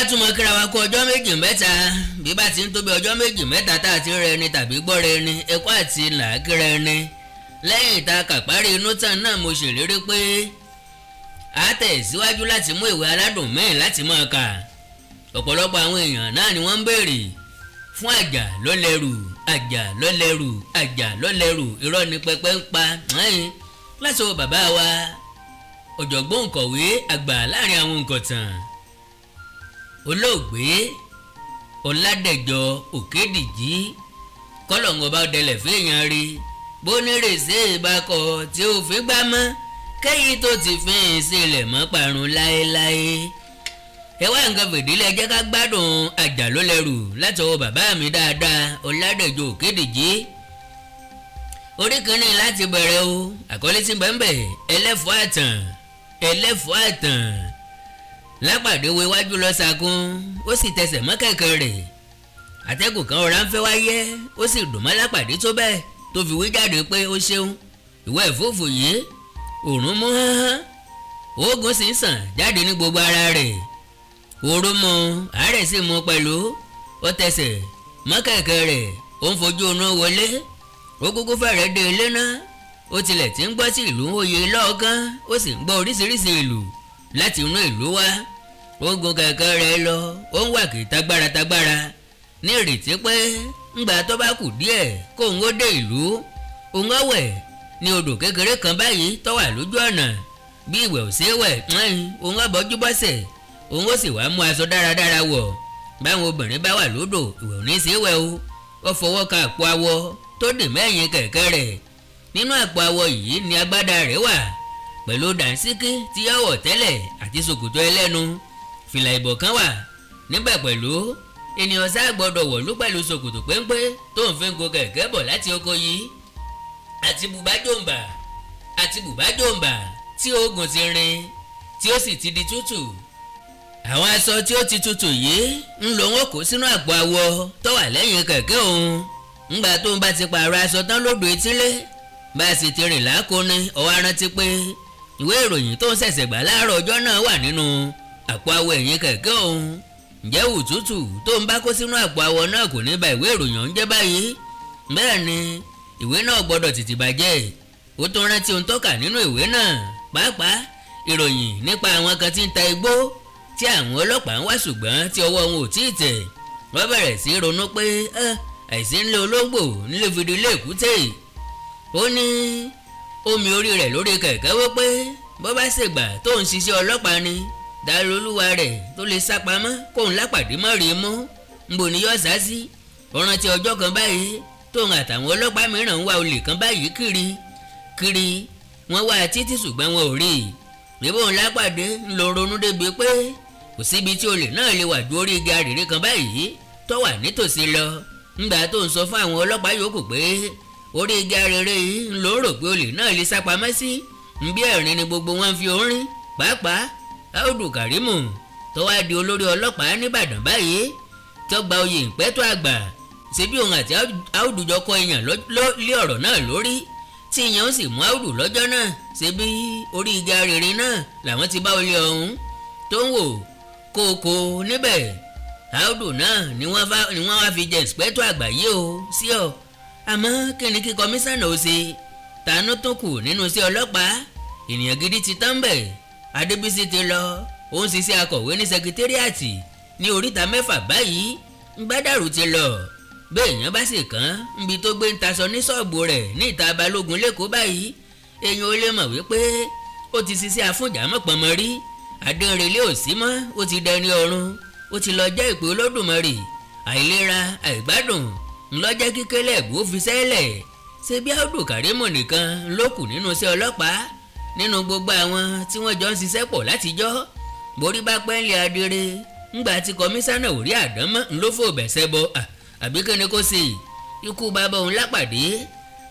Ká tún mọ kíra wa kú ọjọ́ méjì mẹ́ta. Bí bá ti ń tóbi ọjọ́ méjì mẹ́ta tá a ti rẹ ni tàbí gbọ́ rẹ ni, ẹ̀kọ́ àti làákìrẹ ni. Lẹ́yìn ìta kàpárí inú tàn náà, mo ṣèlérí pé a tẹ̀síwájú láti mú ìwé aládùn mẹ́rin láti máa kà. Ọ̀pọ̀lọpọ̀ àwọn èèyàn náà ni wọ́n ń béèrè fún Àjà ló lẹ́rù, Àjà ló lẹ́rù, Àjà ló lẹ́rù. Irọ́ ni pẹpẹ ń pa láti wọ bàbá wa ọ̀jọ̀gbọ́n òǹkọ̀wé àgbà láàrin àwọn òǹkọ̀tàn, olóògbé Ọládẹ̀jọ Òkèdìjí. Kọ́lọ̀ǹgọ̀ bá dẹlẹ̀ fẹ́yàn rí bónírèsè ìbákọ̀ tí ó fi gbá mọ́ kẹ́yìn tó ti fi ń sílẹ̀ mọ́ parun láéláé. Ẹ wá nǹkan fìdílé, jẹ́ ká gbádùn Àjà ló lẹ́rù látọwọ́ bàbá mi dáadáa Ọládẹ̀jọ Òkèdìjí. Orí kìíní láti bẹ̀rẹ̀ o. Àkọlé tí bẹ́ẹ̀, ẹlẹ́fọ̀ọ́ àtàn, ẹlẹ́fọ̀ọ́ àtàn. Lápàdé wo iwájú lọ sàkún, ó sì tẹsẹ̀ mọ́ kẹ̀kẹ́ rẹ̀. Àtẹ́gùn kan ọ̀rá ń fẹ́ wáyé, ó sì dùn mọ́ Lápàdé tó bẹ́ẹ̀ tó fi wí jáde pé ó ṣeun, ìwọ ẹ̀fófò yìí. Òórùn mú háhán, oògùn sì ń sàn jáde ní gbogbo ara rẹ̀. Òórùn mu, àárẹ̀ sì mú pẹ̀lú. Ó tẹsẹ̀ mọ́ kẹ̀kẹ́ rẹ̀, ó ń fojú oorun wọlé. Ó kúkú fẹ́rẹ̀ dé ilé náà. Ó tilẹ̀ ti ń gbọ́ sí ìlú oyè lọ́ọ̀kan, ó sì ń gbọ́ oríṣiríṣi ìlú láti inú ìlú wá. Ó gun kẹ̀kẹ́ rẹ̀ lọ, ó ń wà kí tagbára tagbára ní ìrètí pé ńgbà tó bá kù díẹ̀ kóun ó dé ìlú, òun ó wẹ̀ ní odò kékeré kan báyìí tó wà lójú ọ̀nà. Bí ìwẹ̀ ò ṣe é wẹ̀, òun ó bọ́jú bọ́sẹ̀, òun ó sì wá mú aṣọ dáradára wọ̀. Báwọn obìnrin bá wà lódò, ìwẹ̀ ò ní ṣe é wẹ̀ o. Ó fọwọ́ ka àpò awọ tó dè mẹ́yìn kẹ̀kẹ́ rẹ̀. Nínú àpò awọ yìí ni agbádá rẹ̀ wà pẹ̀lú dànsíkí tí yóò wọ̀ tẹ́lẹ̀ àti ṣòkòtò ẹlẹ́nu. Fìlà ìbọ̀ kan wà níbẹ̀ pẹ̀lú. Ènìyàn sá gbọ́dọ̀ wọ̀lú pẹ̀lú ṣòkòtò péńpé tó ń fi ń go kẹ̀kẹ́ bọ̀ láti oko yìí, àti bùbá jòǹbà, àti bùbá jòǹbà tí oògùn ti rin tí ó sì ti di tútù. Àwọn aṣọ tí ó ti tútù yìí ń lò wọ́n kó sínú àpò awọ tó wà lẹ́yìn kẹ̀kẹ́ òun. Ńgbà tó ń bá ti pààrọ̀ aṣọ tán lódò etílé, bá a sì ti rìn lákòóní, ó wá rántí pé ìwé ìròyìn tó ń ṣẹ̀ṣẹ̀ gbà láàárọ̀ ọjọ́ náà wà nínú àpò awọ ẹ̀yìn kẹ̀kẹ́ òun. Ǹjẹ́ òtútù tó ń bá kó sínú àpò awọ náà kò ní ba ìwé ìròyìn ọ̀hún jẹ́ báyìí? Bẹ́ẹ̀ ni, ìwé náà gbọ́dọ̀ tètè bàjẹ́. Ó tún rántí ohun tó kà nínú ìwé náà, pàápàá ìròyìn nípa àwọn kan tí ń ta igbó tí àwọn ọlọ́pàá ń wá ṣùgbọ́n tí ọwọ́ wọn ò tí ì tẹ̀. Wọ́n bẹ̀rẹ̀ sí ronú pé àìsí ńlẹ̀ olóńgbò ńlẹ̀ fìdí lé èkúté. Ó ní omi orí rẹ̀ lórí kẹ̀kẹ́ wó pé bó bá ṣègbà tó ń ṣiṣẹ́ ọlọ́pàá ni dálólúwa rẹ̀ tó lè sá pamọ́ kóun Lápàdé mọ́ rí mú, nbò ní yóò sá sí. Ó rántí ọjọ́ kan báyìí tóun àtàwọn ọlọ́pàá mìíràn ń wá olè kan báyìí kiri kiri. Wọ́n wá títí ṣùgbọ́n wọn ò rí i. Ìbọn Lápàdé ń lọ ronú débi pé kò síbi tí olè náà lè wà ju orí igi arèrè kan báyìí tó wà nítòsí lọ. Ńgbà tó ń sọ fún àwọn ọlọ́pàá yòókù pé orí igi arèrè yìí ń lọ rò pé olè náà lè sápamọ́ sí, nbí ẹ̀rín ni gbogbo wọn fi orin. Pàápàá Audu Karimu tó wá di olórí ọlọ́pàá nìbàdàn báyìí tó gba oyè ìpẹ́tọ́ àgbà, ṣebí òun àti Audu jọ kọ èèyàn lé ọ̀rọ̀ náà lórí tí ìyẹn ó sì mú Audu lọ́jọ́ náà. Ṣebí orí igi arèrè náà làwọn ti bá olè ọ̀hún tó ń wò kókó níbẹ̀. Audu náà ni wọ́n wá fi jẹ ìpẹ́tọ́ àgbà yìí o sí ọ. Àmọ́ kí ni kí kọmíṣánná ó ṣe? Tànú tó kù nínú sí ọlọ́pàá, ènìyàn gidi ti tán bẹ̀. Adébísí ti lọ, ó ń ṣiṣẹ́ akọ̀wé ní sẹkítẹ́rìàtì ní oríta mẹ́fà báyìí. Gbádàrú ti lọ, bẹ́ẹ̀ èèyàn bá sì kàn níbi tó gbé ń taṣọ ní ṣọ́ọ̀bù rẹ̀ ní ìta Balógun lẹ́kọ̀ọ́ báyìí, èèyàn ò lè mọ̀ wípé ó ti ṣiṣẹ́ afúnjàmọ́pọ̀mọ́ rí. Adéǹrẹ̀lé ò sí mọ́, ó ti dẹni ọ̀run, ó ti lọ jẹ́ ìpè Olódùmarè. Àìlera àìgbádùn ńlọ́jẹ́ kíkẹ́lẹ̀ ẹ̀gbó fi sẹ́lẹ̀. Ṣé bí Audu Karimu nìkan ló kù nínú iṣẹ́ ọlọ́pàá nínú gbogbo àwọn tí wọ́n jọ ń ṣiṣẹ́ pọ̀ látijọ́? Borí bá pẹ́ńlẹ̀ adire ńgbà tí kọmíṣánná ò rí àdánmọ́ ńlọ fò bẹ̀sẹ̀ bọ. Àbí kíni kó ṣe? Ikú bàbá òun Lápàdé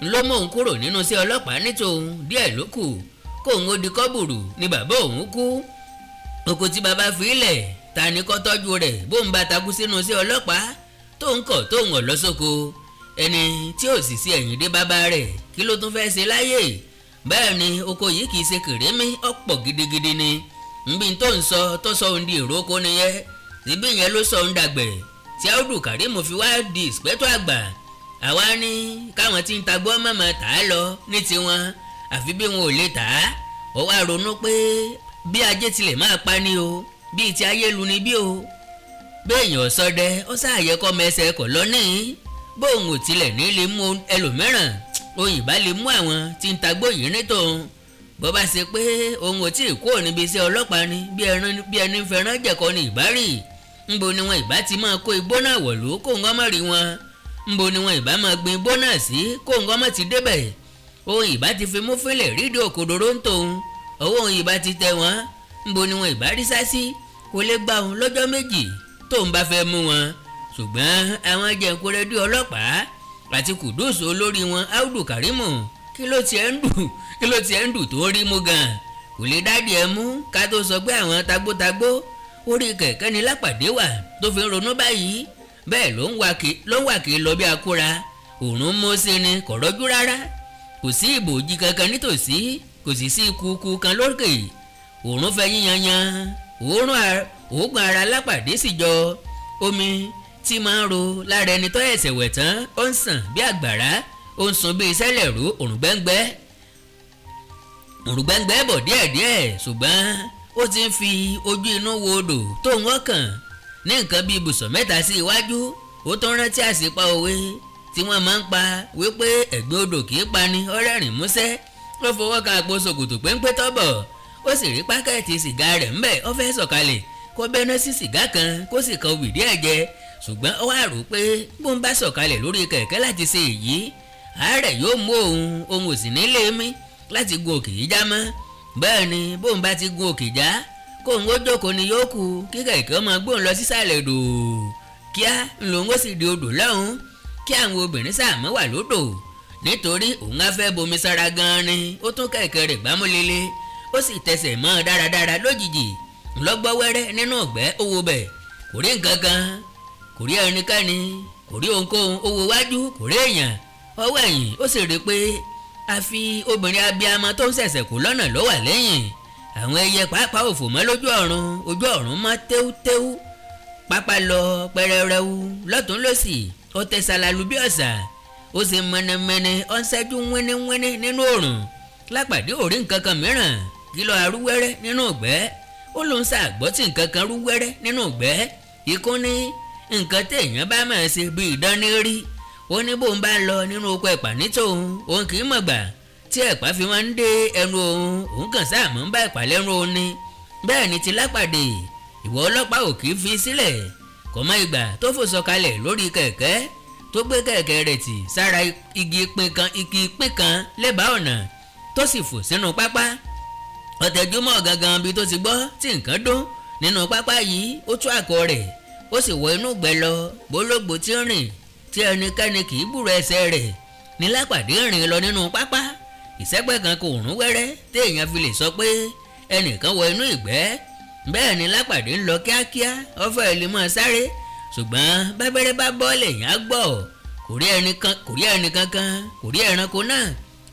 ńlọ mọ́ òun kúrò nínú iṣẹ́ ọlọ́pàá nítòun. Díẹ̀ ló kù kóun ó di kọ́bùrù ni bàbá òun kú. Oko tí bàbá fi ilẹ̀ ta ni kó tọ́jú rẹ̀ bóun bá takú sínú iṣẹ́ ọlọ́pàá tó ń kọ̀ tó ń wọ̀ lọ́sọ́kọ. Ẹni tí ò sì sí ẹ̀yìn dé bàbá rẹ̀ kí ló tún fẹ́ ṣe láyé? Bẹ́ẹ̀ ni oko yìí kì í ṣe kèrémí, ọ̀pọ̀ gidigidi ni. Nbí tó ń sọ tó sọ òun di èrò oko nìyẹn. Síbí yẹn ló sọ ń dàgbẹ̀ tí Audu Karim fi wá di ìspẹ́tọ̀ àgbà. Àwa ní káwọn tí ń tagbọ́ mọ̀mọ́ tà á lọ ní tiwọn, àfi bí wọn ò lè tà á. Ó wá ronú pé bí ajé tilẹ̀ máa pa ni o, bíi ti ayé lu ni bí o. Béèyàn sọdẹ ó sáàyẹ kọ́ mẹsẹ̀ kọ̀ lọ́nìí, bóun ò tilẹ̀ ní lè mú ẹlòmíràn, òyìnbá lè mú àwọn tí ń tagbó yìí ní tòun. Bó bá ṣe pé òun ò tí ì kúrò níbi iṣẹ́ ọlọ́pàá ni, bí ẹni ń fẹ́ràn jẹ̀kọ́ ni ìbá rì. Ńbo ni wọn ìbá ti máa kó igbó náà wọ̀lú kó ń gọ́mọ̀ rí wọn? Ńbo ni wọn ìbá máa gbin igbó náà sí kó ń gọ́mọ̀ ti débẹ̀? Òun ìbá ti fi mú fílẹ̀ rídìí òkodoro ń tòun, ọwọ́ òun ìbá ti tẹ wọ́n. Ńbo ni wọn ìbá rí sá sí? Kò lè gbà òun lọ́jọ́ méjì tóun bá fẹ́ mú wọn. Ṣùgbọ́n àwọn jẹ̀ǹkúrẹ́dì ọlọ́pàá àti Kùdùsù olórí wọn Audu Karimu, kí ló tiẹ̀ ń dù tó rí mú gan? Kò lè dádìí ẹ mú ká tó sọ pé àwọn tagbótagbó. Orí kẹ̀kẹ́ ni Lápàdé wà tó fi ń ronú báyìí. Bẹ́ẹ̀ ló ń wà kí lọ bí akóra. Òòrùn mú sí ni kò rọ́jú rárá. Kò sí ìbòjì kankan nítòsí, kò sì sí ikú kan lókè. Òòrùn fẹ́ yíyanyan, òógùn ara Lápàdé sì jọ. Omi tí máa ń ro lára ẹni tó ẹ̀sẹ̀ wẹ̀ tán ó ń sàn bí àgbàrá, ó ń sun bí sẹ́lẹ̀rú. Òrùngbẹ́ngbẹ́ bọ̀ díẹ̀díẹ̀, ṣùgbọ́n ó ti ń fi ojú inú wo odò tó ń wọ́kàn ní nǹkan bíi ibùsọ̀ mẹ́ta sí iwájú. Ó tún rántí àṣìpa òwe tí wọ́n máa ń pa wípé ẹ̀gbẹ́ odò kì í pani. Ó rẹ́rìn músẹ́, ó fọwọ́ kan àpò ṣòkòtò péńpé tọ́bọ̀, ó sì rí pákẹ́ẹ̀tì sìgá rẹ̀ ńbẹ̀. Ó fẹ́ sọ̀kalẹ̀ kó bẹ́ná sí sìgá kan kó sì kan obì díẹ̀ jẹ, ṣùgbọ́n ó wá rò pé bó ń bá sọ̀kalẹ̀ lórí kẹ̀kẹ́ láti ṣe èyí, àárẹ̀ yóò mú òun, òun ò sì ní lé mi láti gun òkè yìí já mọ́. Bẹ́ẹ̀ ni bóun bá ti gun òkè já, kóun ó jókòó ni yóò kù kí kẹ̀kẹ́ ọmọ gbóun lọ sísàlẹ̀ dò. Kíá lòun ó sì di odò lọ́hùn, kí àwọn obìnrin sàmọ́ wà lódò, nítorí òun á fẹ́ bomi sára gan-an ni. Ó tún kẹ̀kẹ́ rẹ̀ gbámú lélẹ̀, ó sì tẹsẹ̀ mọ́ dáradára. Lójijì ńlọgbọ́ wẹ́rẹ́ nínú ọ̀gbẹ́, ó wo bẹ̀, kò rí nǹkan kan, kò rí ẹnikẹ́ni, kò rí ohunkóhun. Ó wo wájú, kò rí èèyàn, ọwọ́ ẹ̀yìn ó sì rí pé àfi obìnrin abiyamọ tó ń ṣẹ̀ṣẹ̀ kú lọ́nà ló wà lẹ́yìn. Àwọn ẹyẹ pàápàá òfò mọ́ lójú ọ̀run, ojú ọ̀run mọ́ téútéú, pápá lọ pẹrẹrẹwu lọ́tún lọ́sì. Ó tẹ ṣàlàlù bí ọ̀sà, ó sì mẹ́nẹ́mẹ́nẹ́, ó ń ṣẹ́jú wíníwíní nínú òrùn. Lápàdé ò rí nǹkan kan mìíràn kí lọ arúwẹ́rẹ́ nínú ìgbẹ́. Ó lóun ṣàgbọ́ tí nǹkan kan rúwẹ́rẹ́ nínú ìgbẹ́. Ikú ní nǹkan téèyàn bá máa ṣe bí ìdánní rí. Ó ní bóun bá lọ nínú oko ẹ̀pà ní tòun, òun kì í mọ̀ gbà tí ẹ̀pà fi máa ń dé ẹnu òun, òun kàn sáà mọ́ ń bá ẹ̀pà lẹ́nu òun ni. Bẹ́ẹ̀ ni ti Lápàdé, ìwọ ọlọ́pàá ò kì í fi sílẹ̀. Kò mọ ìgbà tó fò sọ̀kalẹ̀ lórí kẹ̀kẹ́ tó gbé kẹ̀kẹ́ rẹ̀ tì sára igi ìpín kan lẹ́bàá ọ̀nà tó sì fò sínú pápá. Ọ̀tẹ̀júmọ́ gangan bí tó ti gbọ́ tí nǹkan dún nínú pápá yìí, ó tú àkọ rẹ̀, ó sì wọ inú ìgbẹ́ lọ. Gbólógbò tí ń rìn tí ẹnikẹ́ni kì í gbúrò ẹsẹ̀ rẹ̀ ní Lápàdé rìn lọ nínú pápá. Ìṣẹ́pẹ́ kan kò rún wẹ́rẹ́ téèyàn fi lè sọ pé ẹnìkan wọ inú ìgbẹ́. Bẹ́ẹ̀ ni Lápàdé ń lọ kíákíá, ó fẹ́ lè máa sáré, ṣùgbọ́n bábẹ́rẹ́ bá bọ́ọ̀lẹ̀ yẹn á gbọ́. Kò rí ẹnìkankan, kò rí ẹranko náà.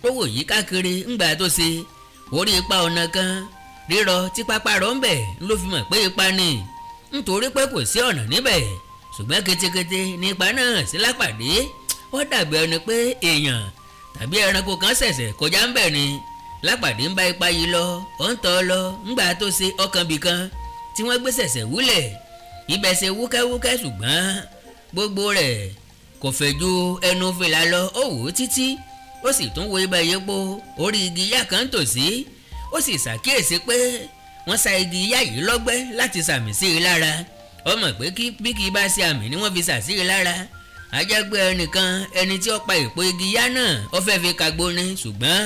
Ó wò yí káàkiri ńgbà tó ṣe orí ipa ọ̀nà kan rírọ tí pápá rọ̀ ń bẹ̀ ló fi mọ̀ pé ipa ni, nítorí pé kò sí ọ̀nà níbẹ̀. Ṣùgbọ́n ketekete ní ipa náà sí Lápàdé, ó dàbí ẹni pé èèyàn tàbí ẹranko kan ṣẹ̀ṣẹ̀ kọjá ń bẹ̀ ni. Lápàdé ń bá ipa yìí lọ, ó ń tọ́ lọ ńgbà tó ṣe ọkàn bì kan tí wọ́n gbé ṣẹ̀ṣẹ̀ wúlẹ̀. Ibẹ̀ ṣe wúkẹ́wúkẹ́, ṣùgbọ́n gbogbo rẹ̀ kò fẹ̀ ju ẹnu fìlà lọ. Ó wò ó títí, ó sì tún wo ibẹ̀ yẹpo orí igi yá kan tòsí. Ó sì ṣàkíyèsí pé wọ́n sa igi yá yìí lọ́gbẹ́ láti sàmì sí i lára. Ó mọ̀ pé bí kì í bá ṣe àmì ni wọ́n fi sà sí i lára. Ajágbé ẹnìkan ẹni tí ó pa èpo igi yá náà ó fẹ́ fi kàgbo ni, ṣùgbọ́n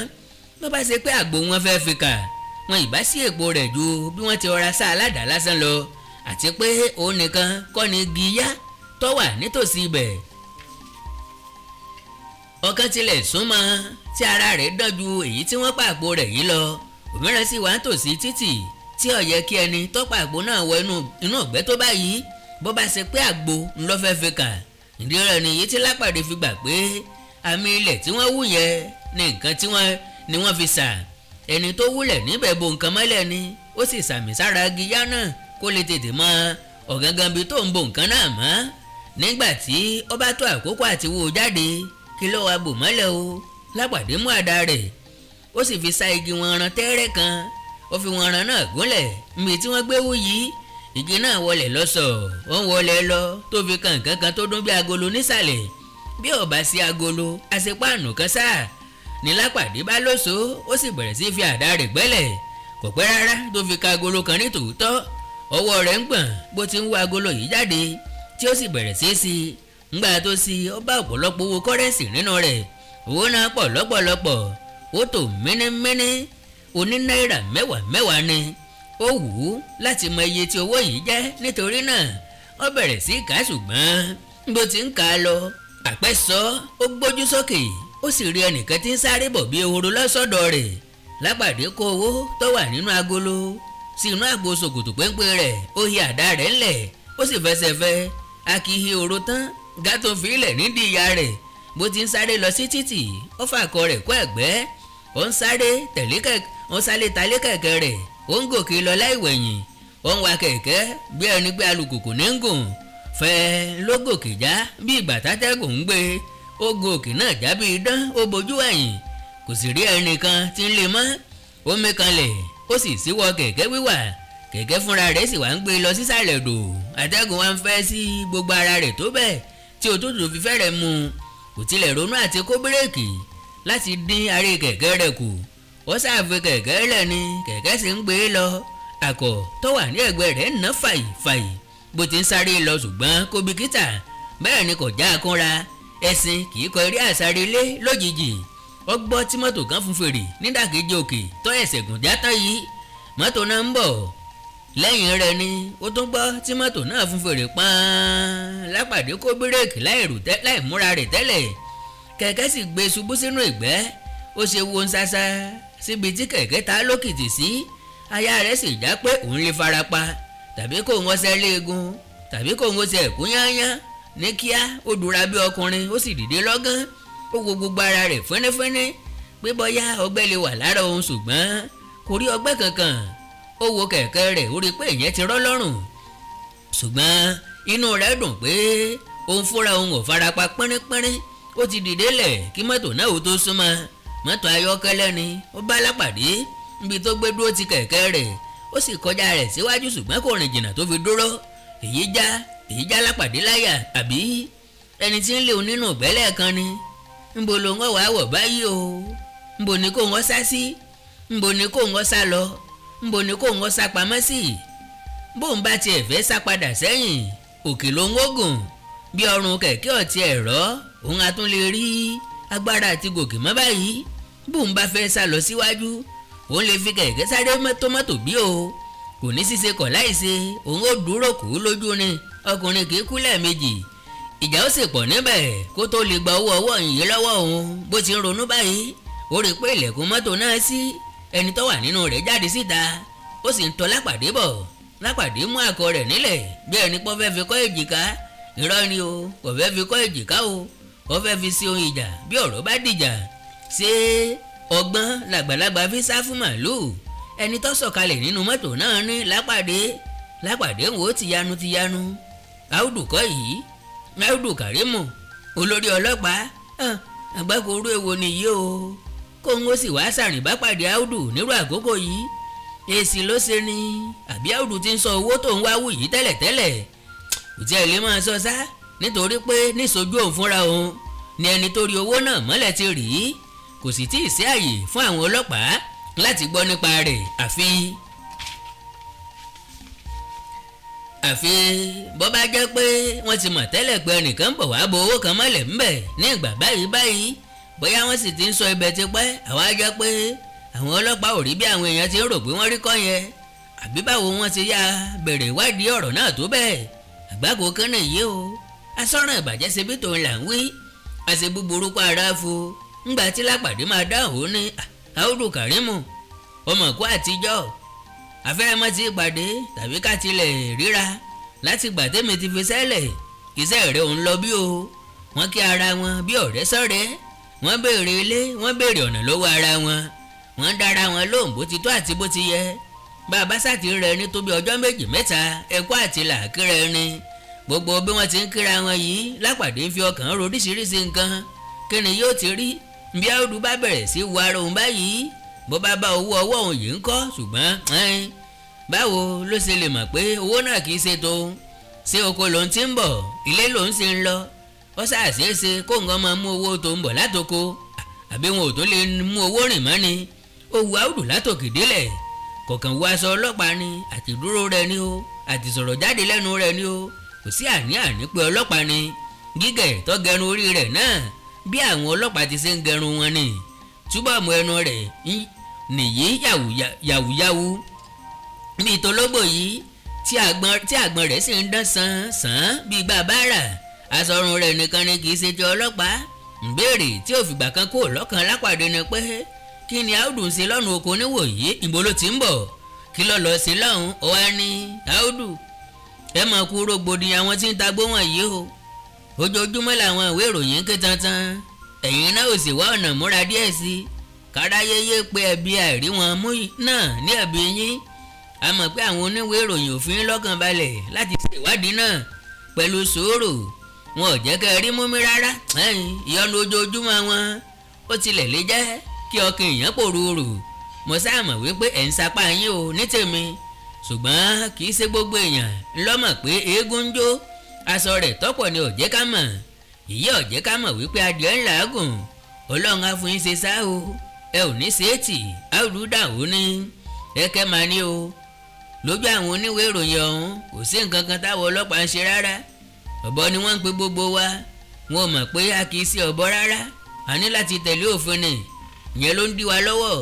bó bá ṣe pé àgbo wọn fẹ́ fi kà, wọn ìbá sí èpo rẹ̀ ju bí wọ́n ti rọra sá aládàá lásán lọ. Àti pé òun nìkan kọ́ ni igi yá tó wà nítòsí ibẹ̀. Ọ̀kan tilẹ̀ súnmọ́ tí ara rẹ̀ dán ju èyí tí wọ́n pàpò rẹ̀ yìí lọ. Òmíràn sì wà nítòsí títì tí ó yẹ kí ẹni tó pàpò náà wọ inú ọ̀gbẹ́ tó báyìí, bó bá ṣe pé àgbo ńlọ fẹ́ fi kà. Ìdí rẹ̀ nìyí tí Lápàdé fi gbà pé àmì ilẹ̀ tí wọ́n wú yẹn ni nǹkan tí wọ́n fi sà. Ẹni tó wúlẹ̀ níbẹ̀ bo nǹkan mọ́lẹ̀ ni, ó sì sàmì sára igi yá náà kó lè tètè mọ Ọ̀gángan bíi tó ń bo nǹkan náà mọ́. Nígbà tí ó bá tó àkókò àti wó jáde, kí ló wá bò mọ́lẹ̀ o? Lápàdé mú àdá rẹ̀, ó sì fi sá igi wọn ran tẹ́rẹ́ kan. Ó fi wọn ran náà gúnlẹ̀ níbi tí wọ́n gbé wú yìí. Igi náà wọlé lọ́sọ̀, ó ń wọlé lọ tó fi kan nǹkan kan tó dún bí agolo nísàlẹ̀. Bí ó bá sí agolo, àṣepáànù kan sáà ní Lápàdé bá lóso, ó sì bẹ̀rẹ̀ sí fi àdá rẹ̀ gbẹ́lẹ̀. Kò pẹ́ rárá tó fi ka agolo kan ní tòótọ́. Ọwọ́ rẹ̀ ń gbọ̀n bó ti ń wú agolo yìí jáde, tí ó sì bẹ̀rẹ̀ sí sí. Ńgbà tó sí, ó bá ọ̀pọ̀lọpọ̀ owó kọ́rẹ́ǹsì nínú rẹ̀. Owó náà pọ̀ lọ́pọ̀lọpọ̀, ó tó mẹ́nẹ́mẹ́nẹ́ oní náírà mẹ́wàá mẹ́wàá ni. Ó wù ú láti mọ iye tí owó yìí jẹ́, nítorí náà ó bẹ̀rẹ̀ sí kà á. Ṣùgbọ́n bó ti ń kà á lọ, àpẹ́sọ ó gbójú sókè, ó sì rí ẹnìkan tí ń sáré bọ̀ bí ehoro lọ́sọ̀dọ̀ rẹ̀. Lápàdé kó owó tó wà nínú agolo sí inú àpò ṣòkòtò péńpé rẹ̀, ó hi àdá rẹ̀ ńlẹ̀, ó sì fẹsẹ̀ fẹ́ akihi oró tán gàtò fílẹ̀ nídìí ìyá rẹ̀. Bó ti ń sáré lọ sí títì, ó fàkọ rẹ̀ kó ẹ̀gbẹ́, ó ń sáré tẹ̀lé kẹ̀kẹ́, ó ń sáré talé kẹ̀kẹ́ rẹ̀, ó ń gòkè lọ láìwẹ̀yìn, ó ń wa kẹ̀kẹ́ bí ẹni pé alùpùpù ní ń gùn. Fẹ́ ló gòkè já bí ìgbà tátẹ́gùn ń gbé. Ó gun òkè náà já bí idán, ó bojú ẹ̀yìn, kò sì rí ẹnìkan tí ń lé mọ́. Ó mí kanlẹ̀, ó sì síwọ́ kẹ̀kẹ́ wíwà. Kẹ̀kẹ́ fúnra rẹ̀ sì wá ń gbé lọ sísàlẹ̀ dò. Atẹ́gùn wá ń fẹ́ sí gbogbo ara rẹ̀ tó bẹ́ẹ̀ tí òtútù fi fẹ́rẹ̀ mú. Kò tilẹ̀ ronú àti kó bírèkì láti dín aré kẹ̀kẹ́ rẹ̀ kù. Ó ṣàfi kẹ̀kẹ́ lẹ̀ ni kẹ̀kẹ́ sì ń gbé lọ. Àkọ̀ tó wà ní ẹ̀gbẹ́ rẹ̀ ń ná fàyì fàyì bó ti ń sáré lọ, ṣùgbọ́n kò bìkítà. Bẹ́ẹ̀ ni kò já akúnra. Ẹṣin kì í kọ eré àsárelé lójijì. Ó gbọ́ tí mọ́tò kan fún fèrè nídàkejì òkè tó ẹsẹ̀ gùn já tán yìí. Mọ́tò náà ń bọ̀ lẹ́yìn rẹ̀ ni ó tún gbọ́ tí mọ́tò náà fún fèrè pọ́n. Lápàdé kó bírèkì láì múra rẹ̀ tẹ́lẹ̀. Kẹ̀kẹ́ sì gbé ṣubú sínú ìgbẹ́. Ó ṣe wo ń ṣaṣa síbi tí kẹ̀kẹ́ ta lókìtì sí. Aya rẹ̀ sì já pé òun lè farapa, tàbí kó ń wọ́sẹ̀ léegun, tàbí kó ń wọ́sẹ̀ ẹ̀kú yányán. Ní kíá ó dúra bí ọkùnrin, ó sì dìde lọ́gán. Ó wo gbogbo ara rẹ̀ fẹ́nẹ́fẹ́nẹ́ pé bóyá ọgbẹ́ lè wà lára òun, ṣùgbọ́n kò rí ọgbẹ́ kankan. Ó wo kẹ̀kẹ́ rẹ̀, ó rí pé ìyẹn ti rọ́ lọ́rùn, ṣùgbọ́n inú rẹ̀ dùn pé òun fúnra òun ò farapa pínrínpínrín. Ó ti dìde lẹ̀ kí mọ́tò náà ó tó súnmọ́. Mọ́tò ayọ́kẹ́lẹ́ ni ó bá Lápàdé níbi tó gbé dúró ti kẹ̀kẹ́ rẹ̀. Ó sì kọjá rẹ̀ síwájú, ṣùgbọ́n kò rìn jìnnà tó fi dúró. Èyí já Lápàdé láyà. Àbí ẹni tí ń lé òun nínú ìgbẹ́lẹ̀ kan ni? Ńbo ló ń wá wọ̀ báyìí o? Ńbo ni kò ń wọ́ sá sí? Ńbo ni kò ń wọ́ sá lọ? Ńbo ni kò ń wọ́ sá pamọ́ sí? Bóun bá tiẹ̀ fẹ́ sá padà sẹ́yìn, òkè ló ń wógùn. Bí ọrùn kẹ̀kẹ́ ọ̀tí ẹ̀rọ, òun á tún lè rí agbára àti gòkè mọ́ báyìí. Bóun bá fẹ́ sá lọ síwájú, òun lè fi kẹ̀kẹ́ sáré mọ́tòmọ́tò bí o. Kò ní ṣíṣe kọ̀ láìṣe, òun ó dúró kú lójú ni. Ọkùnrin kì í kú lẹ́ẹ̀mejì. Ìjà ó sì pọ̀ níbẹ̀ kó tó lè gba owó ọwọ́ yìí lọ́wọ́ òun. Bó ti ń ronú báyìí, ó rí i pé ilẹ̀kùn mọ́tò náà ṣí. Ẹni tó wà nínú rẹ̀ jáde síta, ó sì ń tọ̀ Lápàdé bọ̀. Lápàdé mú àkọ rẹ̀ nílẹ̀ bí ẹni pọ́ fẹ́ fi kọ́ èjìká. Irọ́ ni o, kò fẹ́ fi kọ́ èjìká o, ó fẹ́ fi sí ohun ìjà bí ọ̀rọ̀ bá dìjà. Ṣé ọgbọ́n làgbàlagbà fi sá fún màlúù? Ẹni tó sọ̀kalẹ̀ nínú mọ́tò náà ní Lápàdé. Lápàdé ń wò ó tìyanu tìyanu. Áùdù kọ́ yìí, Áùdù Kàrímù, olórí ọlọ́pàá. Àgbákòrú èwo nìyí o? Kó ń ó sì wá sàrìn bá pàdé Áùdù nírú àkókò yìí. Èsì ló ṣe ni àbí Áùdù ti ń sọ owó tó ń wá wù yìí tẹ́lẹ̀tẹ́lẹ̀? Kò tí ẹ lè máa sọ sá, nítorí pé níṣojú òun fúnra òun ni ẹni tó rí owó náà mọ́lẹ̀ ti rí. Kò sì tí ì sí àyè fún àwọn ọlọ́pàá láti gbọ́ nípa rẹ̀, àfi bó bá jẹ́ pé wọ́n ti mọ̀ tẹ́lẹ̀ pé ẹnìkan ń bọ̀ wá bo owó kan mọ́lẹ̀ ńbẹ̀ ní ìgbà báyìí báyìí. Bóyá wọ́n sì ti ń sọ ibẹ̀ tipẹ́. Àwa jẹ́ pé àwọn ọlọ́pàá ò rí bí àwọn èèyàn ti ń rò pé wọ́n rí kọ́ yẹn, àbí báwo wọ́n ti yá bẹ̀rẹ̀ ìwádìí ọ̀rọ̀ náà tó bẹ́ẹ̀. Àgbákò kan náà yé o, asọ́ràn ìbàjẹ́ ṣe bí tòun là ń wí, àṣẹ búburú kó ara fo. Ńgbà tí Lápàdé máa dáhùn ní Áùdù Kàrímù, ọmọ kó àtijọ́ àfẹ́rẹ́mọ́ ti pàdé tàbí ká tilẹ̀ ríra láti gbà tẹ́mi ti fi sẹ́lẹ̀. Iṣẹ́ rẹ̀ òun lọ bí o. Wọ́n kí ara wọn bí ọ̀rẹ́ sọ̀rẹ́, wọ́n béèrè ilé, wọ́n béèrè ọ̀nà lọ́wọ́ ara wọn, wọ́n dára wọn lóhùn bó ti tó àti bó ti yẹ. Bàbá sàtì rẹ ní tó bí ọjọ́ méjì mẹ́ta ẹ̀kọ́ àti làákìrẹ́ ni. Gbogbo bí wọ́n ti ń kíra wọn yìí lápàdé ń fi ọkàn ro oríṣiríṣi nǹkan. Kí ni yóò ti rí bí Áùdù bá bẹ̀rẹ̀ sí wo ara òun báyìí, bó bá bá owó ọwọ́ òun yìí ń kọ́? Ṣùgbọ́n báwo ló ṣe lè mọ̀ pé owó náà kì í ṣe tòun? Ṣé oko lòun ti ń bọ̀, ilé lòun sì ń lọ? Ó ṣàṣeéṣe kó nǹkan máa mú owó tó ń bọ̀ látoko, àbí wọn ò tó lè mú owó rìn mọ́ ni? Ó wu Áùdù látòkè délẹ̀, kọ̀ọ̀kan wo aṣọ ọlọ́pàá ni, àti dúró rẹ̀ ni o, àti sọ̀rọ̀ jáde lẹ́nu rẹ̀ ni o, kò sí àní-àní pé ọlọ́pàá ni. Gígẹ̀ tó gẹrun orí rẹ̀ náà bí àwọn ọlọ́pàá ti ṣe ń gẹrun wọn ni. Túbọ̀ mú ẹnu rẹ̀ nìyí yàwùyàwù bí tológbò yìí tí àgbọn rẹ̀ sì ń dán sàn-sàn bí bàbára. Aṣọ ọrùn rẹ̀ nìkan ni kì í ṣe ti ọlọ́pàá. Ìbéèrè tí ò fìgbà kan kó lọ́kàn lápàdé ni pé kí ni Áùdù ń ṣe lọ́nà oko níwòyí? Ìbò ló ti ń bọ̀? Kí ló lọ sí lọ́hùn? Ó wá ní Áùdù, ẹ mọ̀ kú rògbòdìyàn àwọn tí ń tagbó wọ̀nyí o. Ojoojúmọ́ làwọn ìwé ìròyìn ń ké tantan, ẹ̀yin náà ò sì wá ọ̀nà múra díẹ̀ sí i. Káráyéyé pé ẹ̀bi àìrí wọn mú náà ní ẹ̀bi yín. A mọ̀ pé àwọn oníwèé ìròyìn òfin lọ́kàn balẹ̀ láti ṣe ìwádìí náà pẹ̀lú sùúrù. Wọn ò jẹ́ kẹ́ ẹ rí mú mi rárá. Ìyọnu ojoojúmọ́ wọn ó tilẹ̀ lè jẹ́ kí ọkàn èèyàn pòrúurù. Mo sáà mọ̀ wípé ẹ̀ ń sapá yín o ní tèmi, ṣùgbọ́n kì í ṣe gbogbo èèyàn ló mọ̀ pé eégún ń jó. Aṣọ rẹ̀ tọ́pọ̀ ni ò jẹ́ ká mọ̀. Ìyí ò jẹ́ ká mọ̀ wípé adìẹ ń làágùn. Ọlọ́run á fún yín ṣe sá o, ẹ ò ní ṣe é tì. Áùdù dàwó ní ẹ̀kẹ́ máa ní o. Lójú àwọn oníwèé ìròyìn ọ̀hún kò sí nǹkan kan táwọn ọlọ́pàá ń ṣe rárá. Ọ̀bọ ni wọ́n ń pe gbogbo wa. Wọn ò mọ̀ pé a kì í ṣe ọ̀bọ rárá. A ní láti tẹ̀lé òfin ni, ìyẹn ló ń dí wa lọ́wọ́.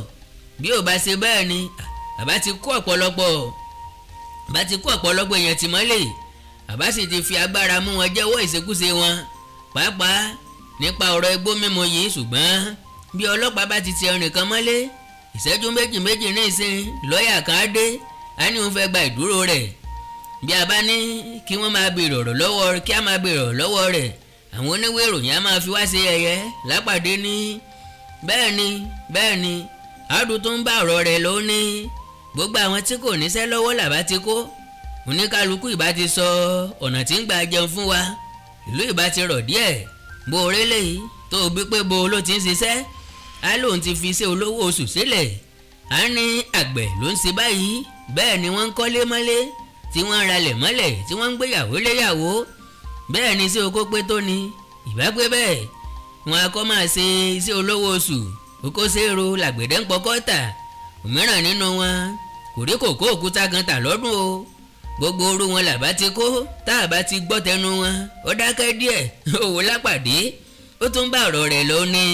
Bí ò bá ṣe bẹ́ẹ̀ ni àbá ti kó ọ̀pọ̀lọpọ̀ èèyàn tì mọ́lẹ̀, àbá sì ti fi agbára mú wọn jẹ́wọ́ ìṣekúṣe wọn, pàápàá nípa ọ̀rọ̀ igbó mímu yìí. Ṣùgbọ́n bí ọlọ́pàá bá ti ti ẹnìkan mọ́lé ìṣẹ́jú méjì méjì ní ìsìn, lọ́ọ̀yà kan á dé, á ní òun fẹ́ gba ìdúró rẹ̀. Bí a bá ní kí wọ́n máa béèrè ọ̀rọ̀ lọ́wọ́, kí a máa béèrè ọ̀rọ̀ lọ́wọ́ rẹ̀, àwọn oníwèé ìròyìn á máa fi wá ṣe ẹ̀yẹ. Lápàdé ní bẹ́ẹ̀ ni bẹ́ẹ̀ ni. Áùdù tó ń bá ọ̀rọ̀ rẹ̀ ló ní gbogbo àwọn tí kò níṣẹ́ lọ́wọ́ làbá ti kó. Oníkálukú ìbá ti sọ ọ̀nà tí ń gbà jẹun fún wa, ìlú ìbá ti rọ̀ díẹ̀. Bó o rélé yìí tó o bí pé bo ló ti ń ṣiṣẹ́, á lóun ti fi iṣẹ́ olówó oṣù sílẹ̀, á ní àgbẹ̀ ló ń ṣe báyìí. Bẹ́ẹ̀ ni wọ́n ń kọ́lé mọ́lé, tí wọ́n ń ralẹ̀ mọ́lẹ̀, tí wọ́n ń gbéyàwó léyàwó. Bẹ́ẹ̀ ni iṣẹ́ oko pé tó ni ìbá pé bẹ́ẹ̀ wọn akọ́ máa ṣe iṣẹ́ olówó oṣù. Oko ṣèrò làgbẹ̀dẹ̀ ń pọkọ́ tà, òmíràn nínú wọn kò rí kòkó òkúta kan tà lọ́dún o. Gbogbo orú wọn làbá ti kó, tá a bá ti gbọ́ tẹnu wọn. Ó dákẹ́ díẹ̀, òwò lápàdé, ó tún bá ọ̀rọ̀ rẹ̀ lọ ní.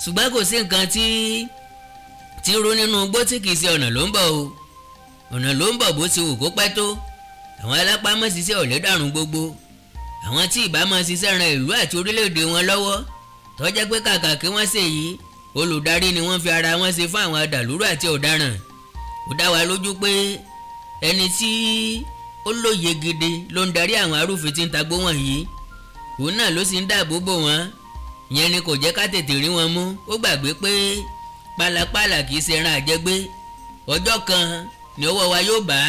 Ṣùgbọ́n kò sí nǹkan tí rú nínú igbó tí kì í ṣe ọ̀nà ló ń bọ̀ o. Ọ̀nà ló ń bọ̀ bó ti wù kó pẹ́ tó. Àwọn alápámọ́ ṣiṣẹ́ ọ̀lẹ́ dàrún gbogbo. Àwọn tí ìbá máa ṣiṣẹ́ ran ìlú àti orílẹ̀-èdè wọn lọ́wọ́, tó jẹ́ pé kàkà kí wọ́n ṣe yìí, olùdarí ni wọ́n fi ara wọn ṣe fún àwọn adàlúrú àti ọ̀daràn. Ó dá wa lójú pé ẹni tí ó lóye gidi ló ń darí àwọn arúfin tí ń tagbó wọ̀nyí. Òun náà ló sì ń dáàbò bò wọ́n. Ìyẹn ni kò jẹ́ ká tètè rí wọn mú. Ó gbàgbé pé pálapàla kì í ṣe ẹran àjẹgbé. Ọjọ́ kan ni ọwọ́ wa yóò bá,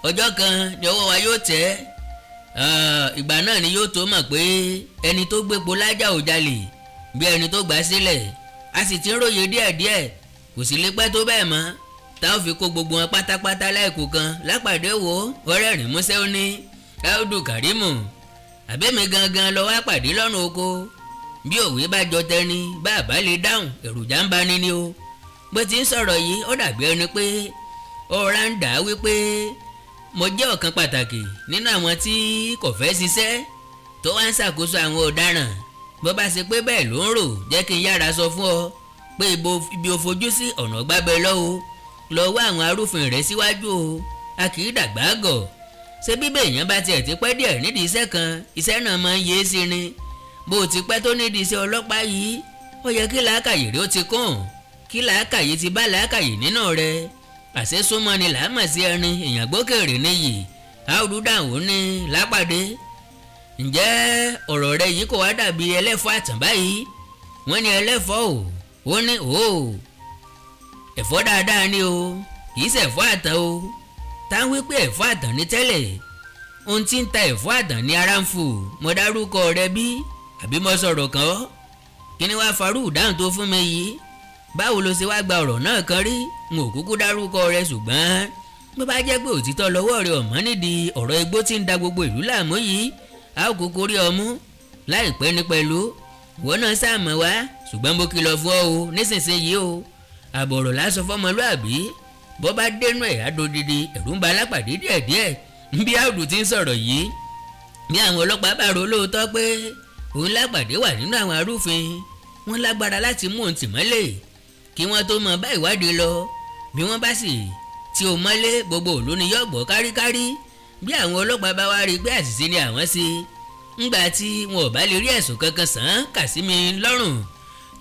ọjọ́ kan ni ọwọ́ wa yóò tẹ̀. Ìgbà náà ni yóò tó mọ̀ pé ẹni tó gbépo lájà ò jalè bí ẹni tó gbà sílẹ̀. A sì ti ń róye díẹ̀díẹ̀, kò sì lè pẹ́ tó bẹ́ẹ̀ mọ́ tá ò fi kó gbogbo wọn pátápátá láìkú kan. Lápàdé wo ọ̀rẹ́ rìn músẹ́ ó ní Áùdù Kàrímù, àbẹ́mi gangan lọ wá pàdé lọ́nà oko. Bí òwe bá jọ tẹni bá àbá lè dáhùn, èròjà ń bani ni o. Bó ti ń sọ̀rọ̀ yìí ó dàbí ẹni pé ọ̀rá ń dà á wípé mo jẹ́ ọ̀kan pàtàkì nínú àwọn tí kò fẹ́ ṣiṣẹ́ tó wá ń ṣàkóso àwọn ọ̀daràn. Bó bá ṣe pé bẹ́ẹ̀ ló ń rò, jẹ́ kí n yára sọ fún ọ pé ibi ò fojú sí ọ̀nà gbábẹ́ lọ́wọ́. Lọ wá àwọn arúfin rẹ̀ síwájú o, a kì í dàgbà gọ̀. Ṣé bíbẹ̀ èèyàn bá tiẹ̀ ti pẹ́ díẹ̀ nídìí iṣẹ́ kan, iṣẹ́ náà máa ń yé sí ni. Bó o ti pẹ́ tó nídìí iṣẹ́ ọlọ́pàá yìí, ó yẹ kí làákàyè rí ó ti kún, kí làákàyè ti bá làákàyè nínú rẹ̀. Àṣẹ súnmọ́ ni làámọ̀ sí ẹni, èèyàn gbókèrè níyì. Áùdù dàwó ní lápàdé. Ǹjẹ́ ọ̀rọ̀ rẹ yìí kò wá dàbí ẹlẹ́fọ́ àtàn báyìí? Wọ́n ní ẹlẹ́fọ́ o, ó ní o. Ẹ̀fọ́ dáadáa ni o, kì í ṣẹ̀fọ́ àtàn o. Tá ń wí pé ẹ̀fọ́ àtàn ní tẹ́lẹ̀, ohun tí ń ta ẹ̀fọ́ àtàn ní ara ń fò. Mo dárúkọ rẹ bí àbí mo sọ̀rọ̀ kàn ọ́? Kí ni wàá farú ìdáhùn tó fún mi yìí? Báwo ló ṣe wá gba ọ̀rọ̀ náà kan rí? N ò kúkú dárúkọ rẹ, ṣùgbọ́n bó bá jẹ́ pé òtítọ́ lọ́wọ́ rẹ ọ̀mọ́ nídìí ọ̀rọ̀ igbó tí ń da gbogbo ìlú láàmú yìí, a ó kúkú rí ọmú láìpẹ́ ní pẹ̀lú. Ìwọ náà sáàmọ̀ wá, ṣùgbọ́n mo kìlọ̀ fún ọ o nísinsìnyí o. Àbọ̀rọ̀ lásán fọmọlúàbí, bó bá dénú ẹ̀ adodidi. Ẹ̀rù ń ba Alápàdé díẹ̀díẹ̀ bí Áùdù ti ń sọ̀rọ̀ yìí. Bí àwọn ọlọ́pàá bá rò lóòótọ́ pé òun Lápàdé wà nínú àwọn arúfin, wọ́n lágbára láti mú òun tì mọ́lẹ̀ kí wọ́n tó mọ bá ìwádìí lọ. Bí wọ́n bá sì tí o mọ́lé, gbogbo òlu ni yóò gbọ́ káríkárí. Bí àwọn ọlọ́pàá bá wá rí i pé àṣìṣe ni àwọn ṣe, ńgbà tí wọn ò bá lè rí ẹ̀sùn kankan sàn án kà sí mi lọ́rùn,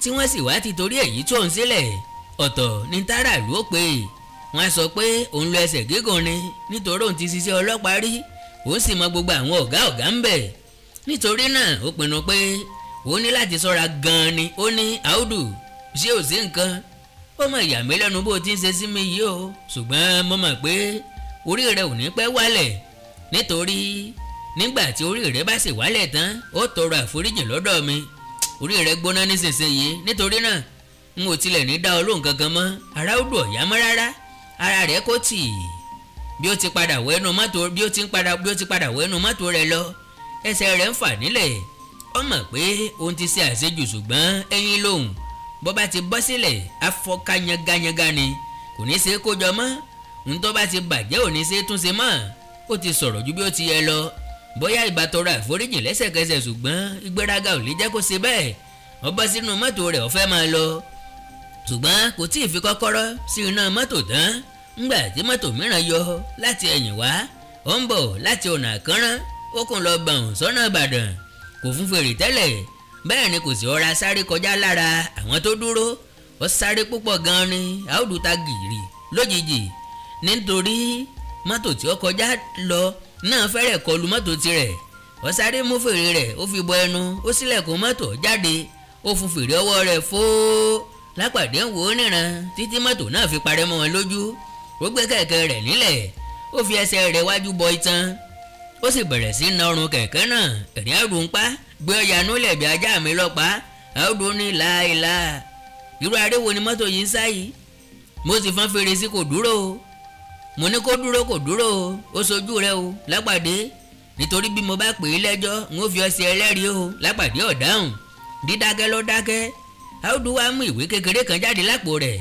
tí wọ́n sì wá ti torí èyí tó ń sílẹ̀, ọ̀tọ̀ ní táràlú ó pè. Wọ́n á sọ pé òun lo ẹsẹ̀ gígùn ni, nítorí òun ti ṣiṣẹ́ ọlọ́pàá rí, òun sì mọ gbogbo àwọn ọ̀gá ọ̀gá ń bẹ̀. Nítorí náà ó pinnu pé òun ní láti ṣọ́ra gan-an ni. Ó ní, Áùdù, ṣé ò sí nǹkan? Ó mọ̀ ìyà mí lẹ́nu bó ti ń ṣe sí mi yìí o, ṣùgbọ́n mo mọ̀ pé orí rẹ ò ní pẹ́ wálẹ̀, nítorí nígbà tí orí rẹ bá sì wálẹ̀ tán, ó tọrọ àforíjì lọ́dọ̀ mi. Orí rẹ gbóná nísinsìnyí, nítorí náà n ò tilẹ̀ ní dá ọ lóhùn kankan mọ́. Ara ó dùn ọ̀yá mọ́ rárá, ara rẹ̀ kò tì í. Bí ó ti padà wọ ẹnu mọ́tò bí ó ti ń padà bí ó ti padà wọ ẹnu mọ́tò rẹ̀ lọ, ẹsẹ̀ rẹ̀ ń fà nílẹ̀. Ó mọ̀ pé òun ti ṣe àṣejù, ṣùgbọ́n ẹyin lòun bó bá ti bọ́ sílẹ̀ afọ́ká yangayanga ni, kò ní ṣe é kójọ mọ́. Ohun tó bá ti bàjẹ́ ò ní ṣe é túnṣe mọ́. Ó ti sọ̀rọ̀ ju bí ó ti yẹ lọ. Bóyá ìbá tọrọ àforíjì lẹ́sẹ̀kẹsẹ̀, ṣùgbọ́n ìgbéraga ò lè jẹ́ kó ṣe bẹ́ẹ̀. Ó bọ́ sínú mọ́tò rẹ̀, ó fẹ́ máa lọ, ṣùgbọ́n kò tí ì fi kọ́kọ́rọ́ sí iná mọ́tò tán ńgbà tí mọ́tò mìíràn yọ láti ẹ̀yìn wá. Ó ń bọ̀ láti ọ̀nà àkànrán, ó kùn lọ gbọ̀n sọ́nà Ìbàdàn. Kò fún fèrè tẹ́lẹ̀, bẹ́ẹ̀ ni kò sì ọ̀ra sáré kọjá lára àwọn tó dúró. Ó sáré púpọ̀ gan-an ni. Áùdù ta gìrì lójijì, nítorí mọ́tò tí ó kọjá lọ náà fẹ́rẹ̀ kọlu mọ́tò tirẹ̀. Ó sáré mú fèrè rẹ̀, ó fi bọ ẹnu, ó ṣílẹ̀kùn mọ́tò jáde, ó fún fèrè ọwọ́ rẹ̀ fóó. Lápàdé ń wò ó níran títí mọ́tò náà fi parẹ́ mọ́ wọn lójú. Ó gbé kẹ̀kẹ́ rẹ̀ nílẹ̀, ó fi ẹsẹ̀ rẹ̀ wájú bọ itan, ó sì bẹ̀rẹ̀ sí na ọrùn kẹ̀kẹ́ náà. Ẹ̀rín Áùdù ń pa gbé ọ̀yànú lẹ̀ bí ajá mi lọ́pàá. Áùdù ní láìla, irú aré wo ni mọ́tò yìí ń sá yìí? Mo sì fọ́n fèrè sí, kò dúró o. Mo ní kó dúró, kò dúró o. Ó sojú rẹ o Lápàdé, nítorí bí mo bá pè é lẹ́jọ́, n ó fi ọ ṣe ẹlẹ́rìí o. Lápàdé ò dáhùn, dídákẹ́ ló dákẹ́. Áùdù wá mú ìwé kékeré kan jáde lápò rẹ̀,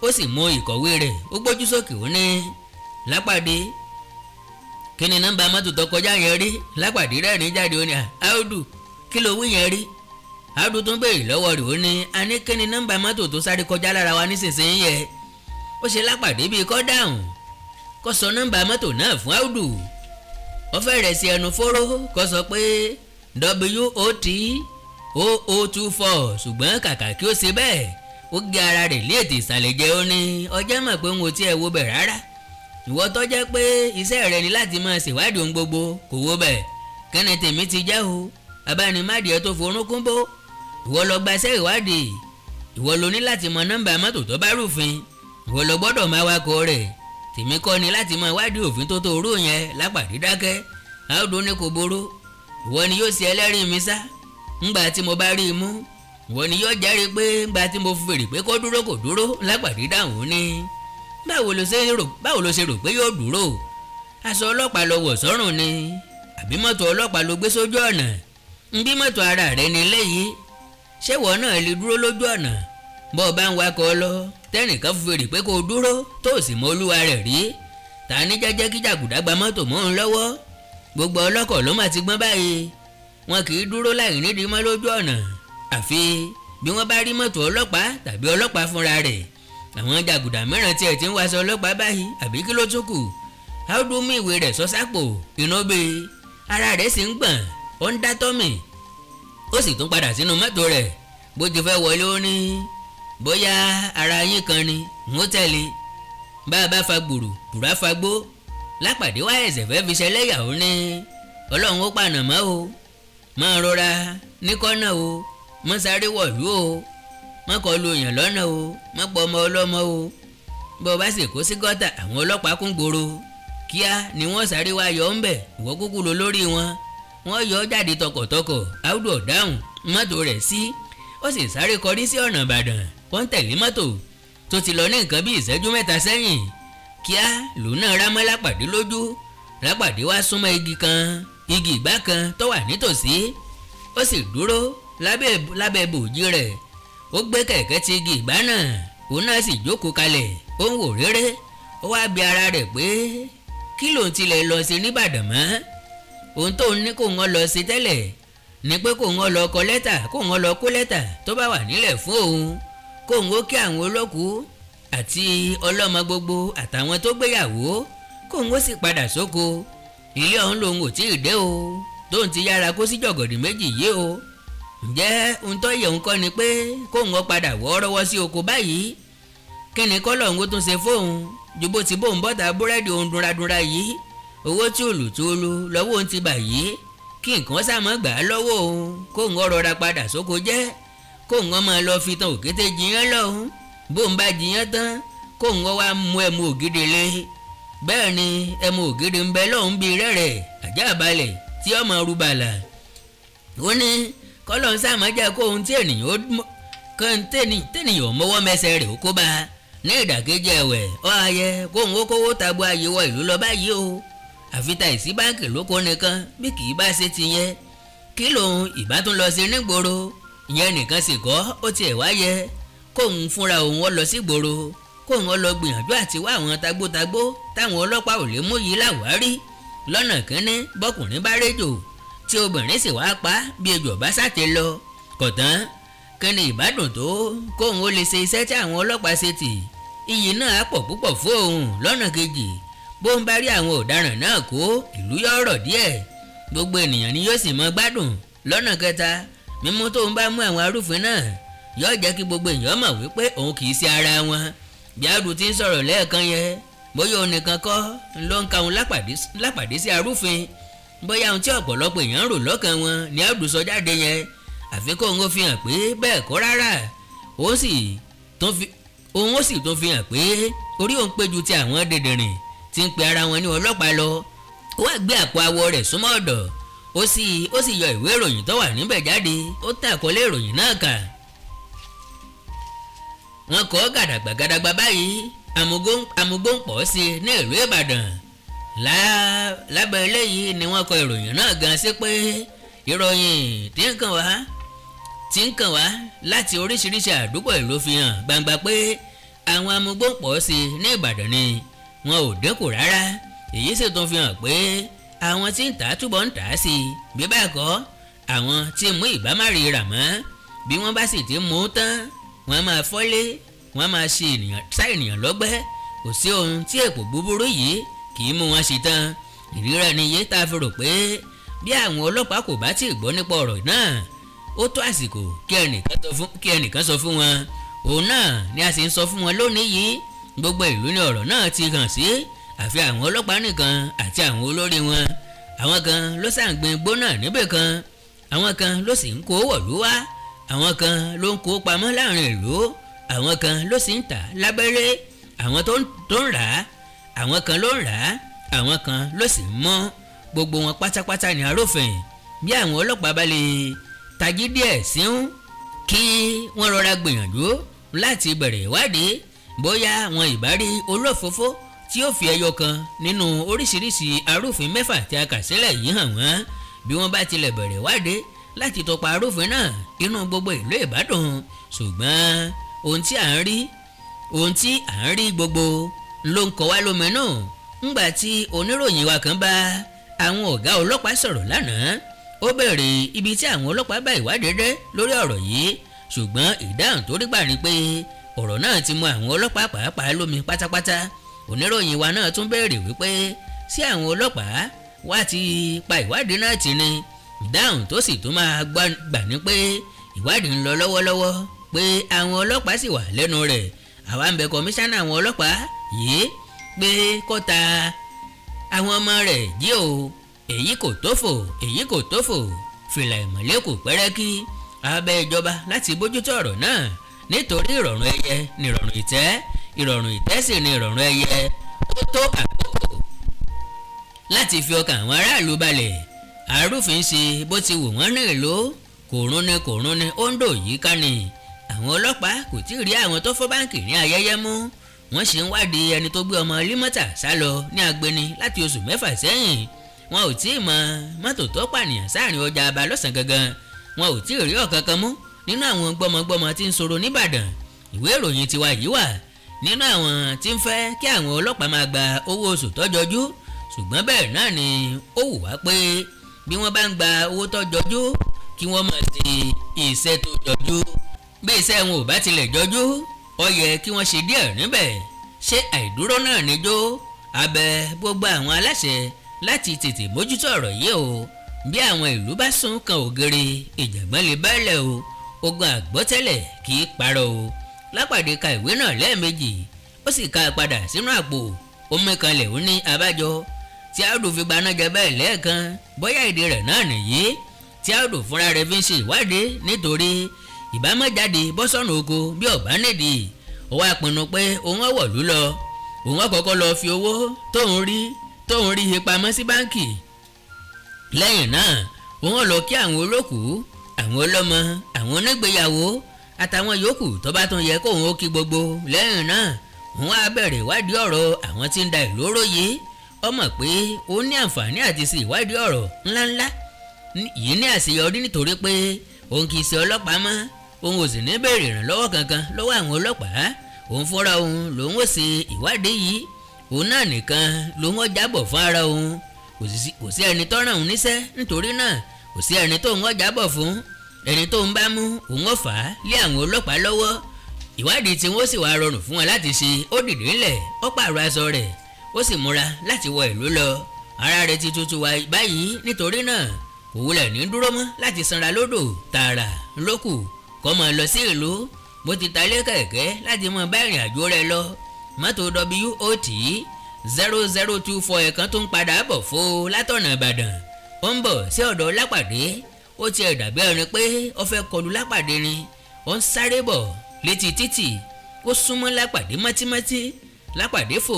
ó sì mú ìkọ̀wé rẹ̀, ó gbójú sókè, ó ní, Lápàdé, kí ni nọ́mbà mọ́tò tó kọjá yẹn rí? Lápàdé rẹ́rìn jáde, ó ní, Áùdù, kí ló wí yẹn rí? Áùdù tún béèrè lọ́wọ́ rẹ̀, ó ní, a ní kí ni nọ́mbà mọ́tò tó sáré kọjá lára wa nísinsìnyí yẹn? Ó ṣe Lápàdé bíi kó dáhùn, kó sọ nọ́mbà mọ́tò náà fún Áùdù. Ó fẹ́rẹ̀ sí ẹnu fóró kó sọ pé WOT 0024, ṣùgbọ́n kàkà kí ó ṣe bẹ́ẹ̀, ó gé ara rẹ̀ lé ètè ìsàlẹ̀ jẹ́. Ó ní, ọjọ́ mọ̀ pé n ò tiẹ̀ wo bẹ̀ rárá. Ìwọ tó jẹ́ pé iṣẹ́ rẹ ni láti máa ṣèwádìí ohun gbogbo, kò wo bẹ̀. Kẹ́ni tèmi ti jẹ́ o, abánimádìẹ tó forúnkún bó. Ìwọ lọ gbaṣẹ́ ìwádìí, ìwọ ló ní láti mọ nọ́mbà mọ́tò tó bá rúfin, ìwọ lọ gbọ́dọ̀ máa wakọ̀ rẹ̀. Tèmi kọ́ ni láti máa wádìí òfin tó tó orú yẹn. Lápàdé dákẹ́. Áùdù ní kò boró, ìwọ ni yóò ṣe ẹlẹ́rìí mi sá ńgbà tí mo bá rí i mú. Ìwọ ni yóò jẹ́rìí pé ńgbà tí mo fèrè pé kó dúró, kò dúró. Lápàdé dáhùn ní, báwo ló ṣe rò pé yóò dúró? Aṣọ ọlọ́pàá lọ wọ̀ sọ́rùn ni, àbí mọ́tò ọlọ́pàá ló gbé sójú ọ̀nà? Ń bí mọ́tò ara rẹ ni léyìí, ṣé ìwọ náà lè dúró lójú ọ̀nà bọ́ ọ bá ń wakọ̀ lọ, tẹ́nìkan fèrè pé kó dúró, tó sì mọ olúwa rẹ̀ rí? Ta ní jẹ́jẹ́ kí jàgùdà gba mọ́tò mọ́ òun lọ́wọ́? Gbogbo ọlọ́kọ̀ ló mà ti gbọ́n báyìí, wọn kì í dúró láì nídìí mọ́ lójú ọ̀nà, àfi bí wọ́n bá rí mọ́tò ọlọ́pàá tàbí ọlọ́pàá fúnra rẹ̀. Àwọn jàgùdà mìíràn tiẹ̀ ti ń waṣọ ọlọ́pàá báyìí, àbí kí ló tún kù? Áùdù mú ìwé rẹ̀ sọ sápò, inú bí ara rẹ̀ sì ń gbọ̀n, ó ń dá tọ́mì. Ó sì tún padà sínú mọ́tò rẹ̀. Bó ti fẹ́ wọlé, ó ní, bóyá ara yín kan ni n ó tẹ̀lé. Bá a bá fa gbùrù gbùrù á fa gbó. Lápàdé wá ẹ̀sẹ̀ fẹ́ fi ṣẹlẹ́yà, ó ní, Ọlọ́run ó pànà mọ́ o, máa rọra ní kọ́nà o, mọ́ sáré wọ̀lú o, mọ́ kọlu èèyàn lọ́nà o, mọ́ pọ̀ ọmọ ọlọ́mọ o. Bó o bá sì kó sí gọ́tà àwọn ọlọ́pàá kún gbòòrò, kíá ni wọ́n sáré wá yọ ọ́ ń bẹ̀. Ìwọ kúkú lọ lórí wọn, wọ́n yọ ọ́ jáde tọkọ̀tọkọ̀. Áùdù ọ̀dáhùn mọ́tò rẹ̀ sí, ó sì sáré kọrí sí ọ̀nà Ìbàdàn. Wọ́n tẹ̀lé mọ́tò tó ti lọ ní nǹkan bí ìṣẹ́jú 3 sẹ́yìn. Kíá lòun náà rámọ́ Lápàdé lójú. Lápàdé wá súnmọ́ igi kan, igi ìgbá kan tó wà nítòsí, ó sì dúró lábẹ́ bòójì rẹ̀. Ó gbé kẹ̀kẹ́ ti igi ìgbá náà, òun náà sì jókòó kalẹ̀, ó ń wò réré. Ó wá bi ara rẹ̀ pé kí lòun tilẹ̀ lọ sí nìbàdàn mọ́. Ohun tó ń ní kó ń lọ sí tẹ́lẹ̀ ni pé kó ń lọ kọ lẹ́tà, kó ń lọ kó lẹ́tà tó bá wà nílẹ̀ fún òun, kó ń ó kí àwọn olókùú àti ọlọ́mọ gbogbo àtàwọn tó gbéyàwó, kó ń ó sì padà sóko. Ilé ọ̀hún lòun ò tí ì dé o, tóun ti yára kó sí jọ̀gọ̀dì méjì yìí o. Ǹjẹ́ ohun tó yẹ òun kọ́ ni pé kó ń padà wọ́ọ́rọ́wọ́ sí oko báyìí? Kí ni kọ́lọ̀ ń tún ṣe fóun ju bó ti bóun bọ́ta búrẹ́dì òun dunradunra yìí, owó túlùtúlù lọ́wọ́ òun ti bà yìí, kí nǹkan sàmọ́ gbà á lọ́wọ́ òun, kó ń rọra padà sóko jẹ́, kó ń máa lọ fi tan òkété jiyàn lọ́hùn. Bóun bá jiyàn tán, kó ń wá mú ẹmu ògidì lé. Bẹ́ẹ̀ ni ẹmu ògidì ń bẹ lọ́hùn bíi rẹ́rẹ̀ àjà balẹ̀ tí ọmọ rúbalà. Ó ní kọ́lọ́ ń sàmọ́ jẹ́ kó ohun tí ènìyàn mọ́wọ́ mẹsẹ̀ rẹ̀ ó kó bá a. Ní ìdàkejì ẹ̀wẹ̀, ó ayẹ kóun ó kówó tabo ayé wọ ìlú lọ báyìí o, àfi ta ìsí báǹkì lóko nìkan bí kì í bá ṣe ti yẹn. Kí lòun ìbá tún lọ sí nígboro? Ìyẹn nìkan sì kọ́, ó tiẹ̀ wá yẹ kóun fúnra òun ó lọ sí gboro, kóun ó lọ gbìyànjú àti wá àwọn tagbótagbó táwọn ọlọ́pàá ò lè mú yìí láwárí. Lọ́nà kínní, bọ́kùnrin bá réjò tí obìnrin sì wá pa bí ejò bá sáté lọ kọ̀tán, kíni ìbádùn tó kóun ó lè ṣe iṣẹ́ tí àwọn ọlọ́pàá ṣe tì, iyì náà á pọ̀ púpọ̀ fún òun. Lọ́nà kejì, bó ń bá rí àwọn ọ̀daràn náà kó, ìlú yóò rọ̀ díẹ̀, gbogbo ènìyàn ni yóò sì mọ gbádùn. Lọ́nà kẹta, mímú tó ń bá mú àwọn arúfin náà yóò jẹ́ kí gbogbo èèyàn mọ̀ wípé òun kì í ṣe ara wọn. Bí Áùdù ti ń sọ̀rọ̀ lẹ́ẹ̀kan yẹn, bóyá òun nìkan kọ́ ló ń ka òun Lápàdé sí arúfin, bóyá ohun tí ọ̀pọ̀lọpọ̀ èèyàn ń rò lọ́kàn wọn ni Áùdù sọ jáde yẹn, àfi kóun ó fi hàn pé bẹ́ẹ̀ kọ́ rárá. Òun ó sì tún fi hàn pé orí òun péjú ti àwọn dèdèrìn tí ń pe ara wọn ní ọlọ́pàá lọ. Ó wá gbé àpò awọ rẹ̀ súnmọ́ ọ̀dọ̀, ó sì yọ ìwé ìròyìn tó wà níbẹ̀ jáde, ó tẹ àkọlé ìròyìn náà kà. Wọ́n kọ gàdàgbà gàdàgbà báyìí, amúgbó ń pọ̀ sí i ní ìlú Ìbàdàn. Lábẹ́ eléyìí ni wọ́n kọ ìròyìn náà gan sí pé ìròyìn tí ń kàn wá láti oríṣiríṣi àdúgbò ìlú fi hàn gbangba pé àwọn amúgbó ń pọ̀ sí i ní Ìbàdàn ni wọn ò dínkù rárá. Èyí sì tún fi hàn pé àwọn tí ń tà á túbọ̀ ń tà á sí i, bí bẹ́ẹ̀ kọ́ àwọn tí mú ìbámárì rà mọ́, bí wọ́n bá sì ti mú tán, wọ́n máa fọ́lé, wọ́n máa ṣe sá ènìyàn lọ́gbẹ́. Kò sí ohun tí èpò búburú yìí kì í mú wọn ṣe tán. Ìríra ni iye tá a fi rò pé bí àwọn ọlọ́pàá kò bá tí ì gbọ́ nípa ọ̀rọ̀ náà, ó tó àsìkò kí ẹnìkan sọ fún wọn. Òun náà ni a sì ń sọ fún wọn lónìí yìí. Gbogbo ìlú ni ọ̀rọ̀ náà ti hàn sí, àfi àwọn ọlọ́pàá nìkan àti àwọn olórí wọn. Àwọn kan ló ṣàǹgbìn gbóná níbẹ̀ kan, àwọn kan ló sì ń kó wọ̀lú wá, àwọn kan ló ń kó pamọ́ láàrin ìlú, àwọn kan ló sì ń tà lábẹ́rẹ́, àwọn tó ń rà á, àwọn kan ló ń rà á, àwọn kan ló sì ń mọ́. Gbogbo wọn pátápátá ní arúfin. Bí àwọn ọlọ́pàá bá lè tají díẹ̀ síún, kí wọ́n rọra gbìyànjú láti bẹ̀rẹ̀ ìwádìí, bóyá wọn ìbá rí olófófó tí ó fi ẹyọ kan nínú oríṣiríṣi arúfin 6 tí a kà sílẹ̀ yìí hàn wọ́n. Bí wọ́n bá tilẹ̀ bẹ̀rẹ̀ ìwádìí láti tọpa arúfin náà, inú gbogbo ìlú Ìbàdàn. Ṣùgbọ́n ohun tí à ń rí gbogbo ló ń kọ wá lóminú. Ńgbà tí oníròyìn wa kan bá àwọn ọ̀gá ọlọ́pàá sọ̀rọ̀ lánàá, ó bẹ̀rẹ̀ ibi tí àwọn ọlọ́pàá bá ìwádìí dé lórí ọ̀rọ̀ yìí, ṣùgbọ́n ìdáhùn tó rí gbà ni pé ọ̀rọ̀ náà ti mú àwọn ọlọ́pàá pàápàá lómi pátápátá. Oníròyìn wa náà tún béèrè wípé ṣé àwọn ọlọ́pàá wá ti pa ìwádìí náà tì ni? Ìdáhùn tó sì tún máa gbà ní pé ìwádìí ń lọ lọ́wọ́lọ́wọ́, pé àwọn ọlọ́pàá sì wà lẹ́nu rẹ̀. Àwa ń bẹ kọmíṣánná àwọn ọlọ́pàá yìí pé kó ta àwọn ọmọ rẹ̀ jí o. Èyí kò tófò, èyí kò tófò, fìlà ìmọ̀lẹ́ kò pẹ́rẹ́kí. Abẹ́ ìjọba láti bójútó ọ̀rọ̀ náà, nítorí ìrọ̀rùn ẹyẹ nìrọ̀rùn ìtẹ́. Ìrọ̀rùn ìtẹ́sìn ni ìrọ̀rùn ẹyẹ. Ó tó àkókò láti fi ọkàn àwọn aráàlú balẹ̀. Arúfin ṣe bó ti wù wọ́n ní ìlú, kò rún ni ó ń dò yìí ká ni. Àwọn ọlọ́pàá kò tí ì rí àwọn tó fọ́ báǹkì ní ayẹyẹ mú. Wọ́n ṣe ń wádìí ẹni tó gbé ọmọ Límọ́tà sá lọ ní Agbeni láti oṣù 6 sẹ́yìn. Wọn ò tí ì mọ mọ́tò tó pànìyàn sáàrin ọjà Aba lọ́sàn gangan. Wọn ò tí ì rí ọ̀kankan mú nínú àwọn gbọ́mọgbọ́mọ tí ń sọ̀rọ̀ nìbàdàn. Ìwé ìròyìn tiwa yìí wà nínú àwọn tí ń fẹ́ kí àwọn ọlọ́pàá máa gba owó oṣù tọ́jọjú, ṣùgbọ́n bẹ́ẹ̀ náà ni ó wù wá pé bí wọ́n bá ń gba owó tọ́jọjú kí wọ́n máa ṣe iṣẹ́ tó jọjú. Bí iṣẹ́ wọn ò bá tilẹ̀ jọjú, ó yẹ kí wọ́n ṣe díẹ̀ níbẹ̀. Ṣé àìdúró náà níjó? Abẹ gbogbo àwọn aláṣẹ láti tètè mójútó ọ̀rọ̀ yìí o. Bí àwọn ìlú bá sún kan ògiri, ìjàngbọ̀n lè bẹ́lẹ̀ o. Ogun àgbọ́tẹ́lẹ̀ kì í parọ́ o. Lápàdé ka ìwé náà lẹ́ẹ̀mejì, ó sì ka padà sínú àpò. Omi kanlẹ̀ ó ní abájọ tí Audu fi gbaná jẹ bẹ́ẹ̀ lẹ́ẹ̀kan. Bóyá ìdí rẹ̀ náà nìyí tí Audu fúnra rẹ̀ fi ń ṣe ìwádìí, nítorí ìbámọ́jáde bọ́sọ̀nù oko bí ọ̀bá nídìí. Ó wá pinnu pé òun ọ̀wọ̀lú lọ, òun ọ̀kọ́kọ́ lọ fi owó tóun rí pamọ́ sí báǹkì. Lẹ́yìn náà òun ó lọ kí àwọn olókùú, àwọn ọlọ́mọ, àwọn onígbéyàwó àtàwọn yòókù tó bá tún yẹ kóun ó kí gbogbo. Lẹ́yìn náà òun á bẹ̀rẹ̀ ìwádìí ọ̀rọ̀ àwọn tí ń da ìlú ró yìí. Ó mọ̀ pé ó ní àǹfààní àti ṣe ìwádìí ọ̀rọ̀ ńláńlá yìí ní àṣeyọrí, nítorí pé òun kì í ṣe ọlọ́pàá mọ́. Òun ò sì ní béèrè ìrànlọ́wọ́ kankan lọ́wọ́ àwọn ọlọ́pàá. Òun fúnra òun lòun ó ṣe ìwádìí yìí. Òun náà nìkan lòun ó jábọ̀ fún ara òun. Kò sí ẹni tó ràn òun níṣẹ́, nítorí náà kò sí ẹni tó ń jábọ̀ fún. Ẹni tó ń bá mú òun ó fà á lé àwọn ọlọ́pàá lọ́wọ́. Ìwádìí tí wọ́n sì wá rọrùn fún wọn láti ṣe. Ó dìde ńlẹ̀, ó pààrọ̀ aṣọ rẹ̀, ó sì múra láti wọ ìlú lọ. Ara rẹ̀ ti tutù wá báyìí, nítorí náà kò wulẹ̀ ní dúró mọ́ láti sanra lódò tààrà lókù kó máa lọ sí ìlú. Bó ti ta ilé kẹ̀kẹ́ láti máa bá ìrìn àjò rẹ̀ lọ. Mọ́tò WOT 0024 ẹ̀kan tó ń padà bọ̀ fó látọ̀nà Ìbàdàn. Ó ń bọ̀ sí ọ̀dọ̀ Lápàdé. Ó ti dàbí ẹni pé ó fẹ́ kọlu Lápàdé ni. Ó ń sáré bọ̀ létí títì. Ó súnmọ́ Lápàdé mọ́tímọ́tí. Lápàdé fò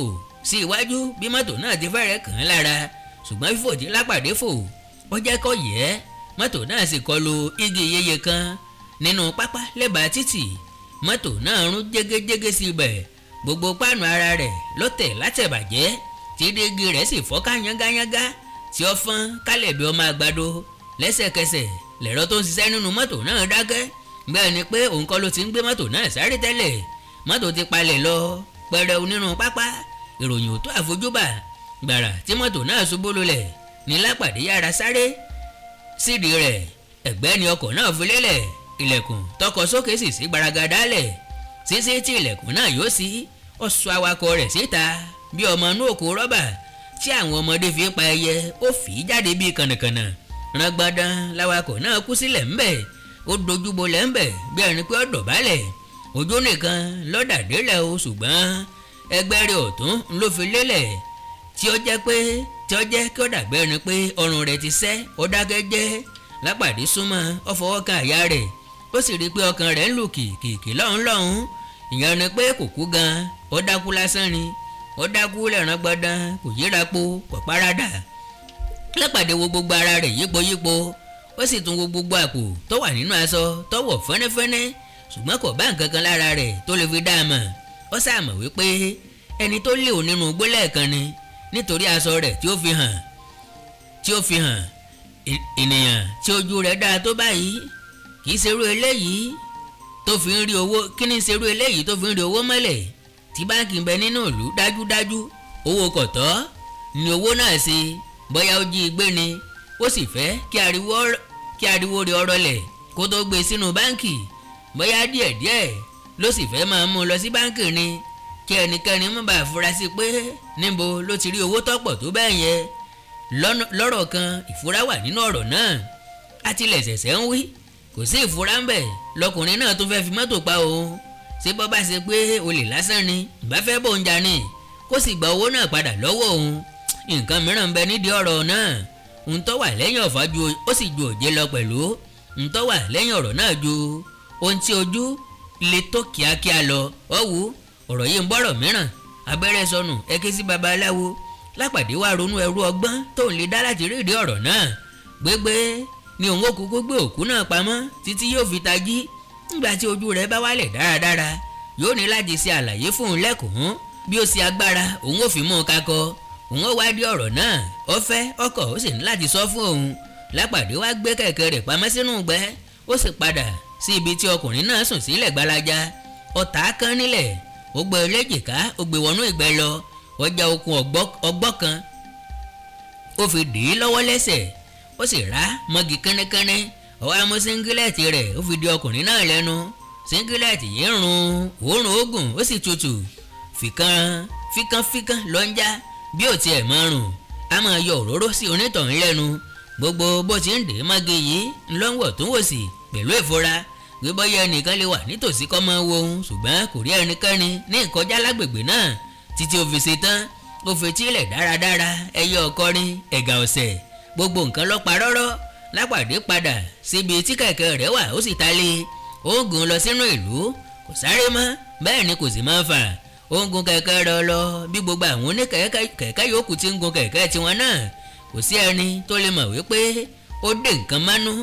sí iwájú bí mọ́tò náà ti fẹ́rẹ̀ kàn án lára. Ṣùgbọ́n fífò tí Lápàdé fò ó jẹ́ kó yẹ. Mọ́tò náà sì kọlu igi yeye kan nínú pápá lẹ́bàá títì. Mọ́tò náà rún jégéjégé sí ibẹ̀. Gbogbo páànù ara rẹ̀ ló tẹ̀ látẹ̀bàjẹ́, tí dígí rẹ̀ sì fọ́ká yángayángá tí ó fọ́n kálẹ̀ bí ọmọ àgbàdo. Lẹ́sẹ̀kẹsẹ̀ lẹ̀rọ tó ń ṣiṣẹ́ nínú mọ́tò náà dákẹ́. Bẹ́ẹ̀ ni pé òun kọ́ ló ti ń gbé mọ́tò náà sáré tẹ́lẹ̀. Mọ́tò ti palẹ̀ lọ pẹrẹu nínú pápá. Ìròyìn ò tó àfojúbà. Gbàrà tí mọ́tò náà ṣubú lulẹ̀ ní Lápàdé yára sáré sídìí rẹ̀. Ẹ̀gbẹ́ ni ọkọ̀ náà fi lélẹ̀. Ilẹ̀kùn tọkọ sókè sì sí gbaragada lẹ̀. Sísí tí ilẹ̀kùn náà yóò sí, ó sọ awakọ̀ rẹ̀ síta bí ọmọ inú òkú rọ́bà tí àwọn ọmọdé fi pa ẹyẹ. Ó fì í jáde bíi kànnàkànnà. Rangbadan lawakọ̀ náà kú sílẹ̀ ńbẹ̀. Ó dojúbolẹ̀ ńbẹ̀ bí ẹni pé ó dọ̀bálẹ̀. Ojú nìkan lọ́dà délẹ̀ o, ṣùgbọ́n ẹgbẹ́ rẹ̀ ọ̀tún ló fi lélẹ̀ tí ó jẹ́ pé tí ó jẹ́ kí ó dàgbẹ́ ẹni pé ọrùn rẹ̀ ti sẹ́. Ó dákẹ́ jẹ́. Lápàdé súnmọ́, ó fọwọ́ kan àyà rẹ̀, ó sì rí i pé ọkàn rẹ̀ ń lù kìkìkì lọ́hùn lọ́hùn. Ìyẹn ni pé kò kú gan, ó dákú lásán ni. Ó dákú lẹ́ràn gbọ́dán, kò yíra po, kò paradà. Lápàdé wo gbogbo ara rẹ̀ yípo yípo, ó sì tún wo gbogbo àpò tó wà nínú aṣọ tó wọ̀ fẹ́nẹ́fẹ́nẹ́, ṣùgbọ́n kò bá nǹkan kan lára rẹ̀ tó lè fi dá a mọ̀. Ó sáà mọ̀ wípé ẹni tó lé òun nínú igbó lẹ́ẹ̀kan ni, nítorí aṣọ rẹ̀ tí ó fi hàn ènìyàn tí ojú rẹ̀ dáa tó báyìí. Kì í ṣerú eléyìí tó fi ń rí owó. Kí ni ṣerú eléyìí tó fi ń rí owó mọ́lẹ̀ tí báńkì ń bẹ nínú ìlú? Dájúdájú owó kọ̀tọ́ ni owó náà ṣe. Bóyá ó jí gbé ni, ó sì fẹ́ kí ariwo rẹ̀ ọ̀rọ̀ lẹ̀ kó tó gbé sínú báńkì. Bóyá díẹ̀díẹ̀ ló sì fẹ́ máa mú un lọ sí báńkì ni, kí ẹnikẹ́ni má bàa fura sí pé níbo ló ti rí owó tọ́pọ̀ tó bẹ́ẹ̀ yẹn. Lọ́rọ̀ kan ìfura wà nínú ọ̀rọ̀ náà. Àtilẹ̀ ṣẹ̀ṣẹ̀ ń wí kò sí ìfura ń bẹ̀. Lọkùnrin náà tún fẹ́ fi mọ́tò pa òun. Ṣé bọ́ bá ṣe pé olè lásán ni, ìbá fẹ́ bóun jà ni, kó sì gba owó náà padà lọ́wọ́ òun. Nǹkan mìíràn ń bẹ nídìí ọ̀rọ̀ náà. Ohun tó wà lẹ́yìn ọ̀fà ju ó sì ju òjé lọ pẹ̀lú. Ohun tó wà lẹ́yìn ọ̀rọ̀ náà ju ohun tí ojú lè tó kíákíá lọ. Ó wù Ọ̀rọ̀ yìí ń bọ̀rọ̀ mìíràn, abẹ́rẹ́ sọnù, ẹ ké sí babaláwo. Lápàdé wá ronú ẹrú ọgbọ́n tóun lè dá láti rí ìdí ọ̀rọ̀ náà. Gbégbé ni òun ó kúkú gbé òkú náà pamọ́ títí yóò fi tají. Nígbà tí ojú rẹ̀ bá wálẹ̀ dáradára, yóò ní láti ṣe àlàyé fún un lẹ́kùn-ún. Bí ó ṣe agbára òun ó fi mú un kakọ. Òun ó wádìí ọ̀rọ̀ náà, ó fẹ́ ọkọ̀, ó sì ní láti sọ fún òun. Lápàdé wá gbé kẹ̀kẹ́ rẹ̀ pamọ́ sínú ìgbẹ́, ó sì padà sí ibi tí ọkùnrin náà sùn sílẹ̀ gbalaja. Ọ̀tá kan nílẹ̀, ó gbé léjìká, ó gbé wọnú ìgbẹ́ lọ, ó já okùn ọgbọ́ kan, ó fi dì í lọ́wọ́ lẹ́sẹ̀, ó sì rá mọ́gi kánnákánná. Ó wá mú síngílẹ̀tì rẹ̀, ó fi di ọkùnrin náà lẹ́nu. Síngílẹ̀tì yìí ń run òórùn oògùn, ó sì tutù fìkan fíkan fíkan ló ń já. Bí ò tiẹ̀ máa rùn, a máa yọ òróró sí onítọ̀hún lẹ́nu. Gbogbo bó ti ń dè mọ́gi yìí ńlọ́wọ́ tó ń wò sí pẹ̀lú ìfura pé bóyá ẹnìkan lè wà nítòsí kọ́ máa wo ohun, ṣùgbọ́n kò rí ẹnikẹ́ni ní ìkọjá lágbègbè náà títí ó fi ṣe tán. Ó fi tílẹ̀ dáradára, ẹyẹ ọkọrin, ẹ̀gà ọ̀sẹ̀, gbogbo nǹkan ló pa rọ́rọ́. Lápàdé padà síbi tí kẹ̀kẹ́ rẹ̀ wà, ó sì ta lé. Ó ń gùn lọ sínú ìlú, kò sáré mọ́, bẹ́ẹ̀ ni kò sì máa fà. Ó ń gun kẹ̀kẹ́ rẹ̀ lọ bí gbogbo àwọn oníkẹ̀kẹ́ yòókù ti ń gun kẹ̀kẹ́ tiwọn náà. Kò sí ẹni tó lè mọ̀ wípé ó dé nǹkan mánú,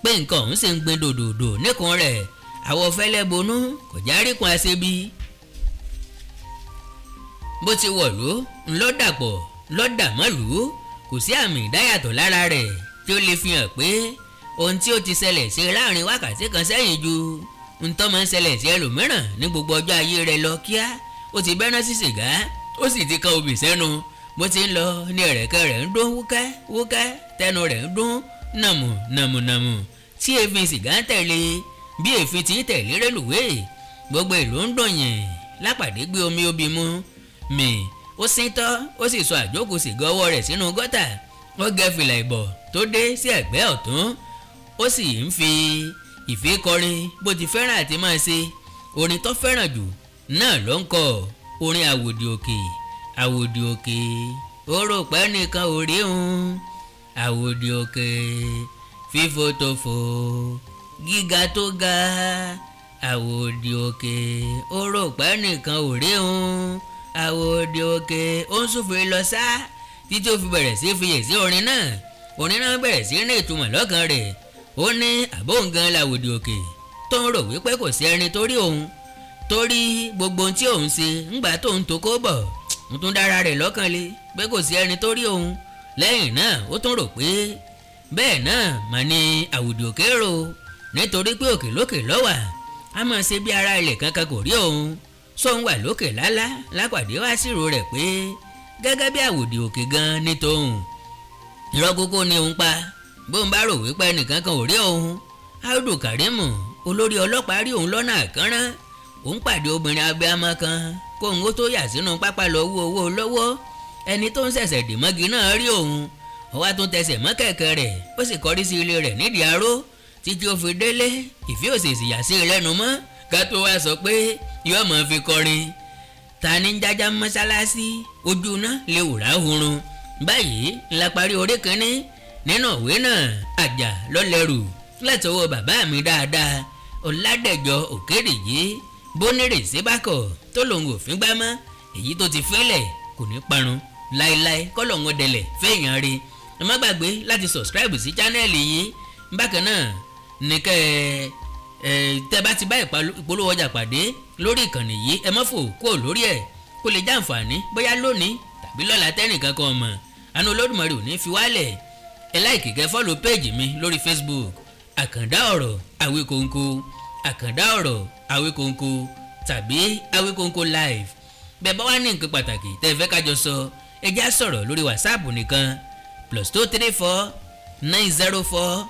pé nǹkan ọ̀hún sì ń gbin dòdòdò níkùn rẹ̀. Àwọ̀ fẹ́lẹ́ bonú, kò járíkun aṣebi. Bó ti wọ̀lú ńlọ́dàpọ̀ lọ́dàmọ́lù, kò sí àmì ìdáyàtọ̀ lára rẹ̀ tí ó lè fi hàn pé ohun tí ó ti ṣẹlẹ̀ sí láàrin wákàtí kan sẹ́yìn ju ntọ́ máa ń ṣẹlẹ̀ sí ẹlòmíràn ní gbogbo ọjọ́ ayé rẹ̀ lọ. Kíá ó ti bẹ́ná sí sìgá, ó sì ti kan obì sẹ́nu. Bó ti ń lọ ní ẹ̀rẹ̀kẹ́ rẹ̀ ń dún wúkẹ́ wúkẹ́, tẹnu rẹ̀ ń dún nàmù nàmù nàmù tí èéfín sìgá ń tẹ̀lé bí èéfín ti ń tẹ̀lé rélùwéè. Gbogbo ìlú ń dùn yìn. Lápàdé gbé omi obì mu mì, ó síntọ́, ó sì sọ àjókù sìgá ọwọ́ rẹ̀ sínú gọ́tà. Ó gẹ fìlà ìbọ̀ tó dé sí ẹ̀gbẹ́ ọ̀tún, ó sì ń fi ìfẹ́ kọrin bó ti fẹ́ràn àti máa ṣe. Orin tó fẹ́ràn jù náà ló ń kọ, orin àwòdì òkè. Àwòdì òkè, ó rò pé nìkan ò rí òun. Àwòdì òkè, fífò tó fò, gíga tó ga. Àwòdì òkè, ó rò pé nìkan ò rí òun. Àwòdì òkè, ó ń súnfè lọ sá títí ó fi bẹ̀rẹ̀ sí fiyè sí orin náà. Orin náà bẹ̀rẹ̀ sí ní ìtumọ̀ lọ́kàn rẹ̀. Ó ní àbóǹgan làwòdì òkè tó ń rò wípé kò sí ẹni tó rí òun, torí gbogbo ohun tí òun ṣe ńgbà tóun tó kó bọ̀ ń tún dára rẹ̀ lọ́kàn lé pé kò sí ẹni tó rí òun. Lẹ́yìn náà ó tún rò pé bẹ́ẹ̀ náà mà ní àwòdì òkè rò, nítorí pé òkè lókè lọ́wà, á máa ṣe bí ara ilẹ̀ kankan kò rí òun. Sóun wà lókè lálá. Lápàdé wá sírò rẹ̀ pé gẹ́gẹ́ bí àwòdì òkè gan ní tòun, irọ́ kókó ni òun pa bóun bá rò wípé ẹnìkan kan ò rí òun. Audu Karimu olórí ọlọ́pàá rí òun lọ́nà àkànrán. Òun pàdé obìnrin abiyamọ kan kóun ó tó yà sínú pápá lọ wú owó lọ́wọ́. Ẹni tó ń ṣẹ̀ṣẹ̀ dì mọ́gi náà rí òun, ó wá tún tẹsẹ̀ mọ́ kẹ̀kẹ́ rẹ̀, ó sì kọrí sí ilé rẹ̀ nídìí aró títí ó fi délé. Ìfẹ́ òṣèṣì yà sí lẹ́nu mọ́ ká tó wá sọ pé yóò máa fi kọrin. Ta ní jájá mọ́ṣáláṣí, ojú iná lè wùrà hurun. Báyìí la parí orí kínní nínú ìwé náà, Àjà lọ́lẹ́rù, látọwọ́ bàbá mi dáadáa Ọládẹ̀jọ Òkèdìjí. Bónírè síbákọ̀ tó lòun ò fín gbá mọ́, èyí tó ti fínlẹ̀ kò ní parun láéláé, kọ́lọ́hún ọdẹlẹ̀ fẹ́yàn rí. Ẹ má gbàgbé láti subscribe sí chánẹ́ẹ̀lì yìí. Bákan náà ní kẹ́ ẹ tẹ́ bá ti bá ìpolówó ọjà pàdé lórí ìkànnì yìí, ẹ má fò kúrò lórí ẹ̀ kó lè jàǹfààní bóyá lónìí tàbí lọ́la tẹ́nìkan kan mọ̀. Àánú Olódùmarè ò ní fi wálẹ̀. Ẹ láìkì kẹ́ fọ́lò péèjì mi lórí Facebook, Àkàndá Ọ̀rọ̀ Àwíkòǹkò, Àkàndá Ọ̀rọ̀ Àwíkòǹkò tàbí Àwíkòǹkò Live. Bẹ́ẹ̀ bá wá ní nǹkan pàtàkì tẹ́ ẹ fẹ́ kájọ sọ, ẹ já sọ̀rọ̀ lórí WhatsApp nìkan, +234 904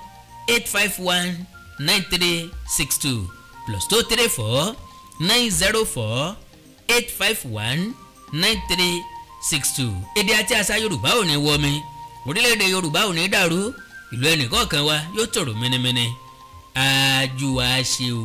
851 9362, +234 904 851 9362. Èdè àti àṣà Yorùbá ò ní wọmi, orílẹ̀-èdè Yorùbá ò ní dàrú, ìlú ẹnìkọ̀ọ̀kan wa yóò tòrò mẹ́nẹ́mẹ́nẹ́. Àjùwà ṣe o.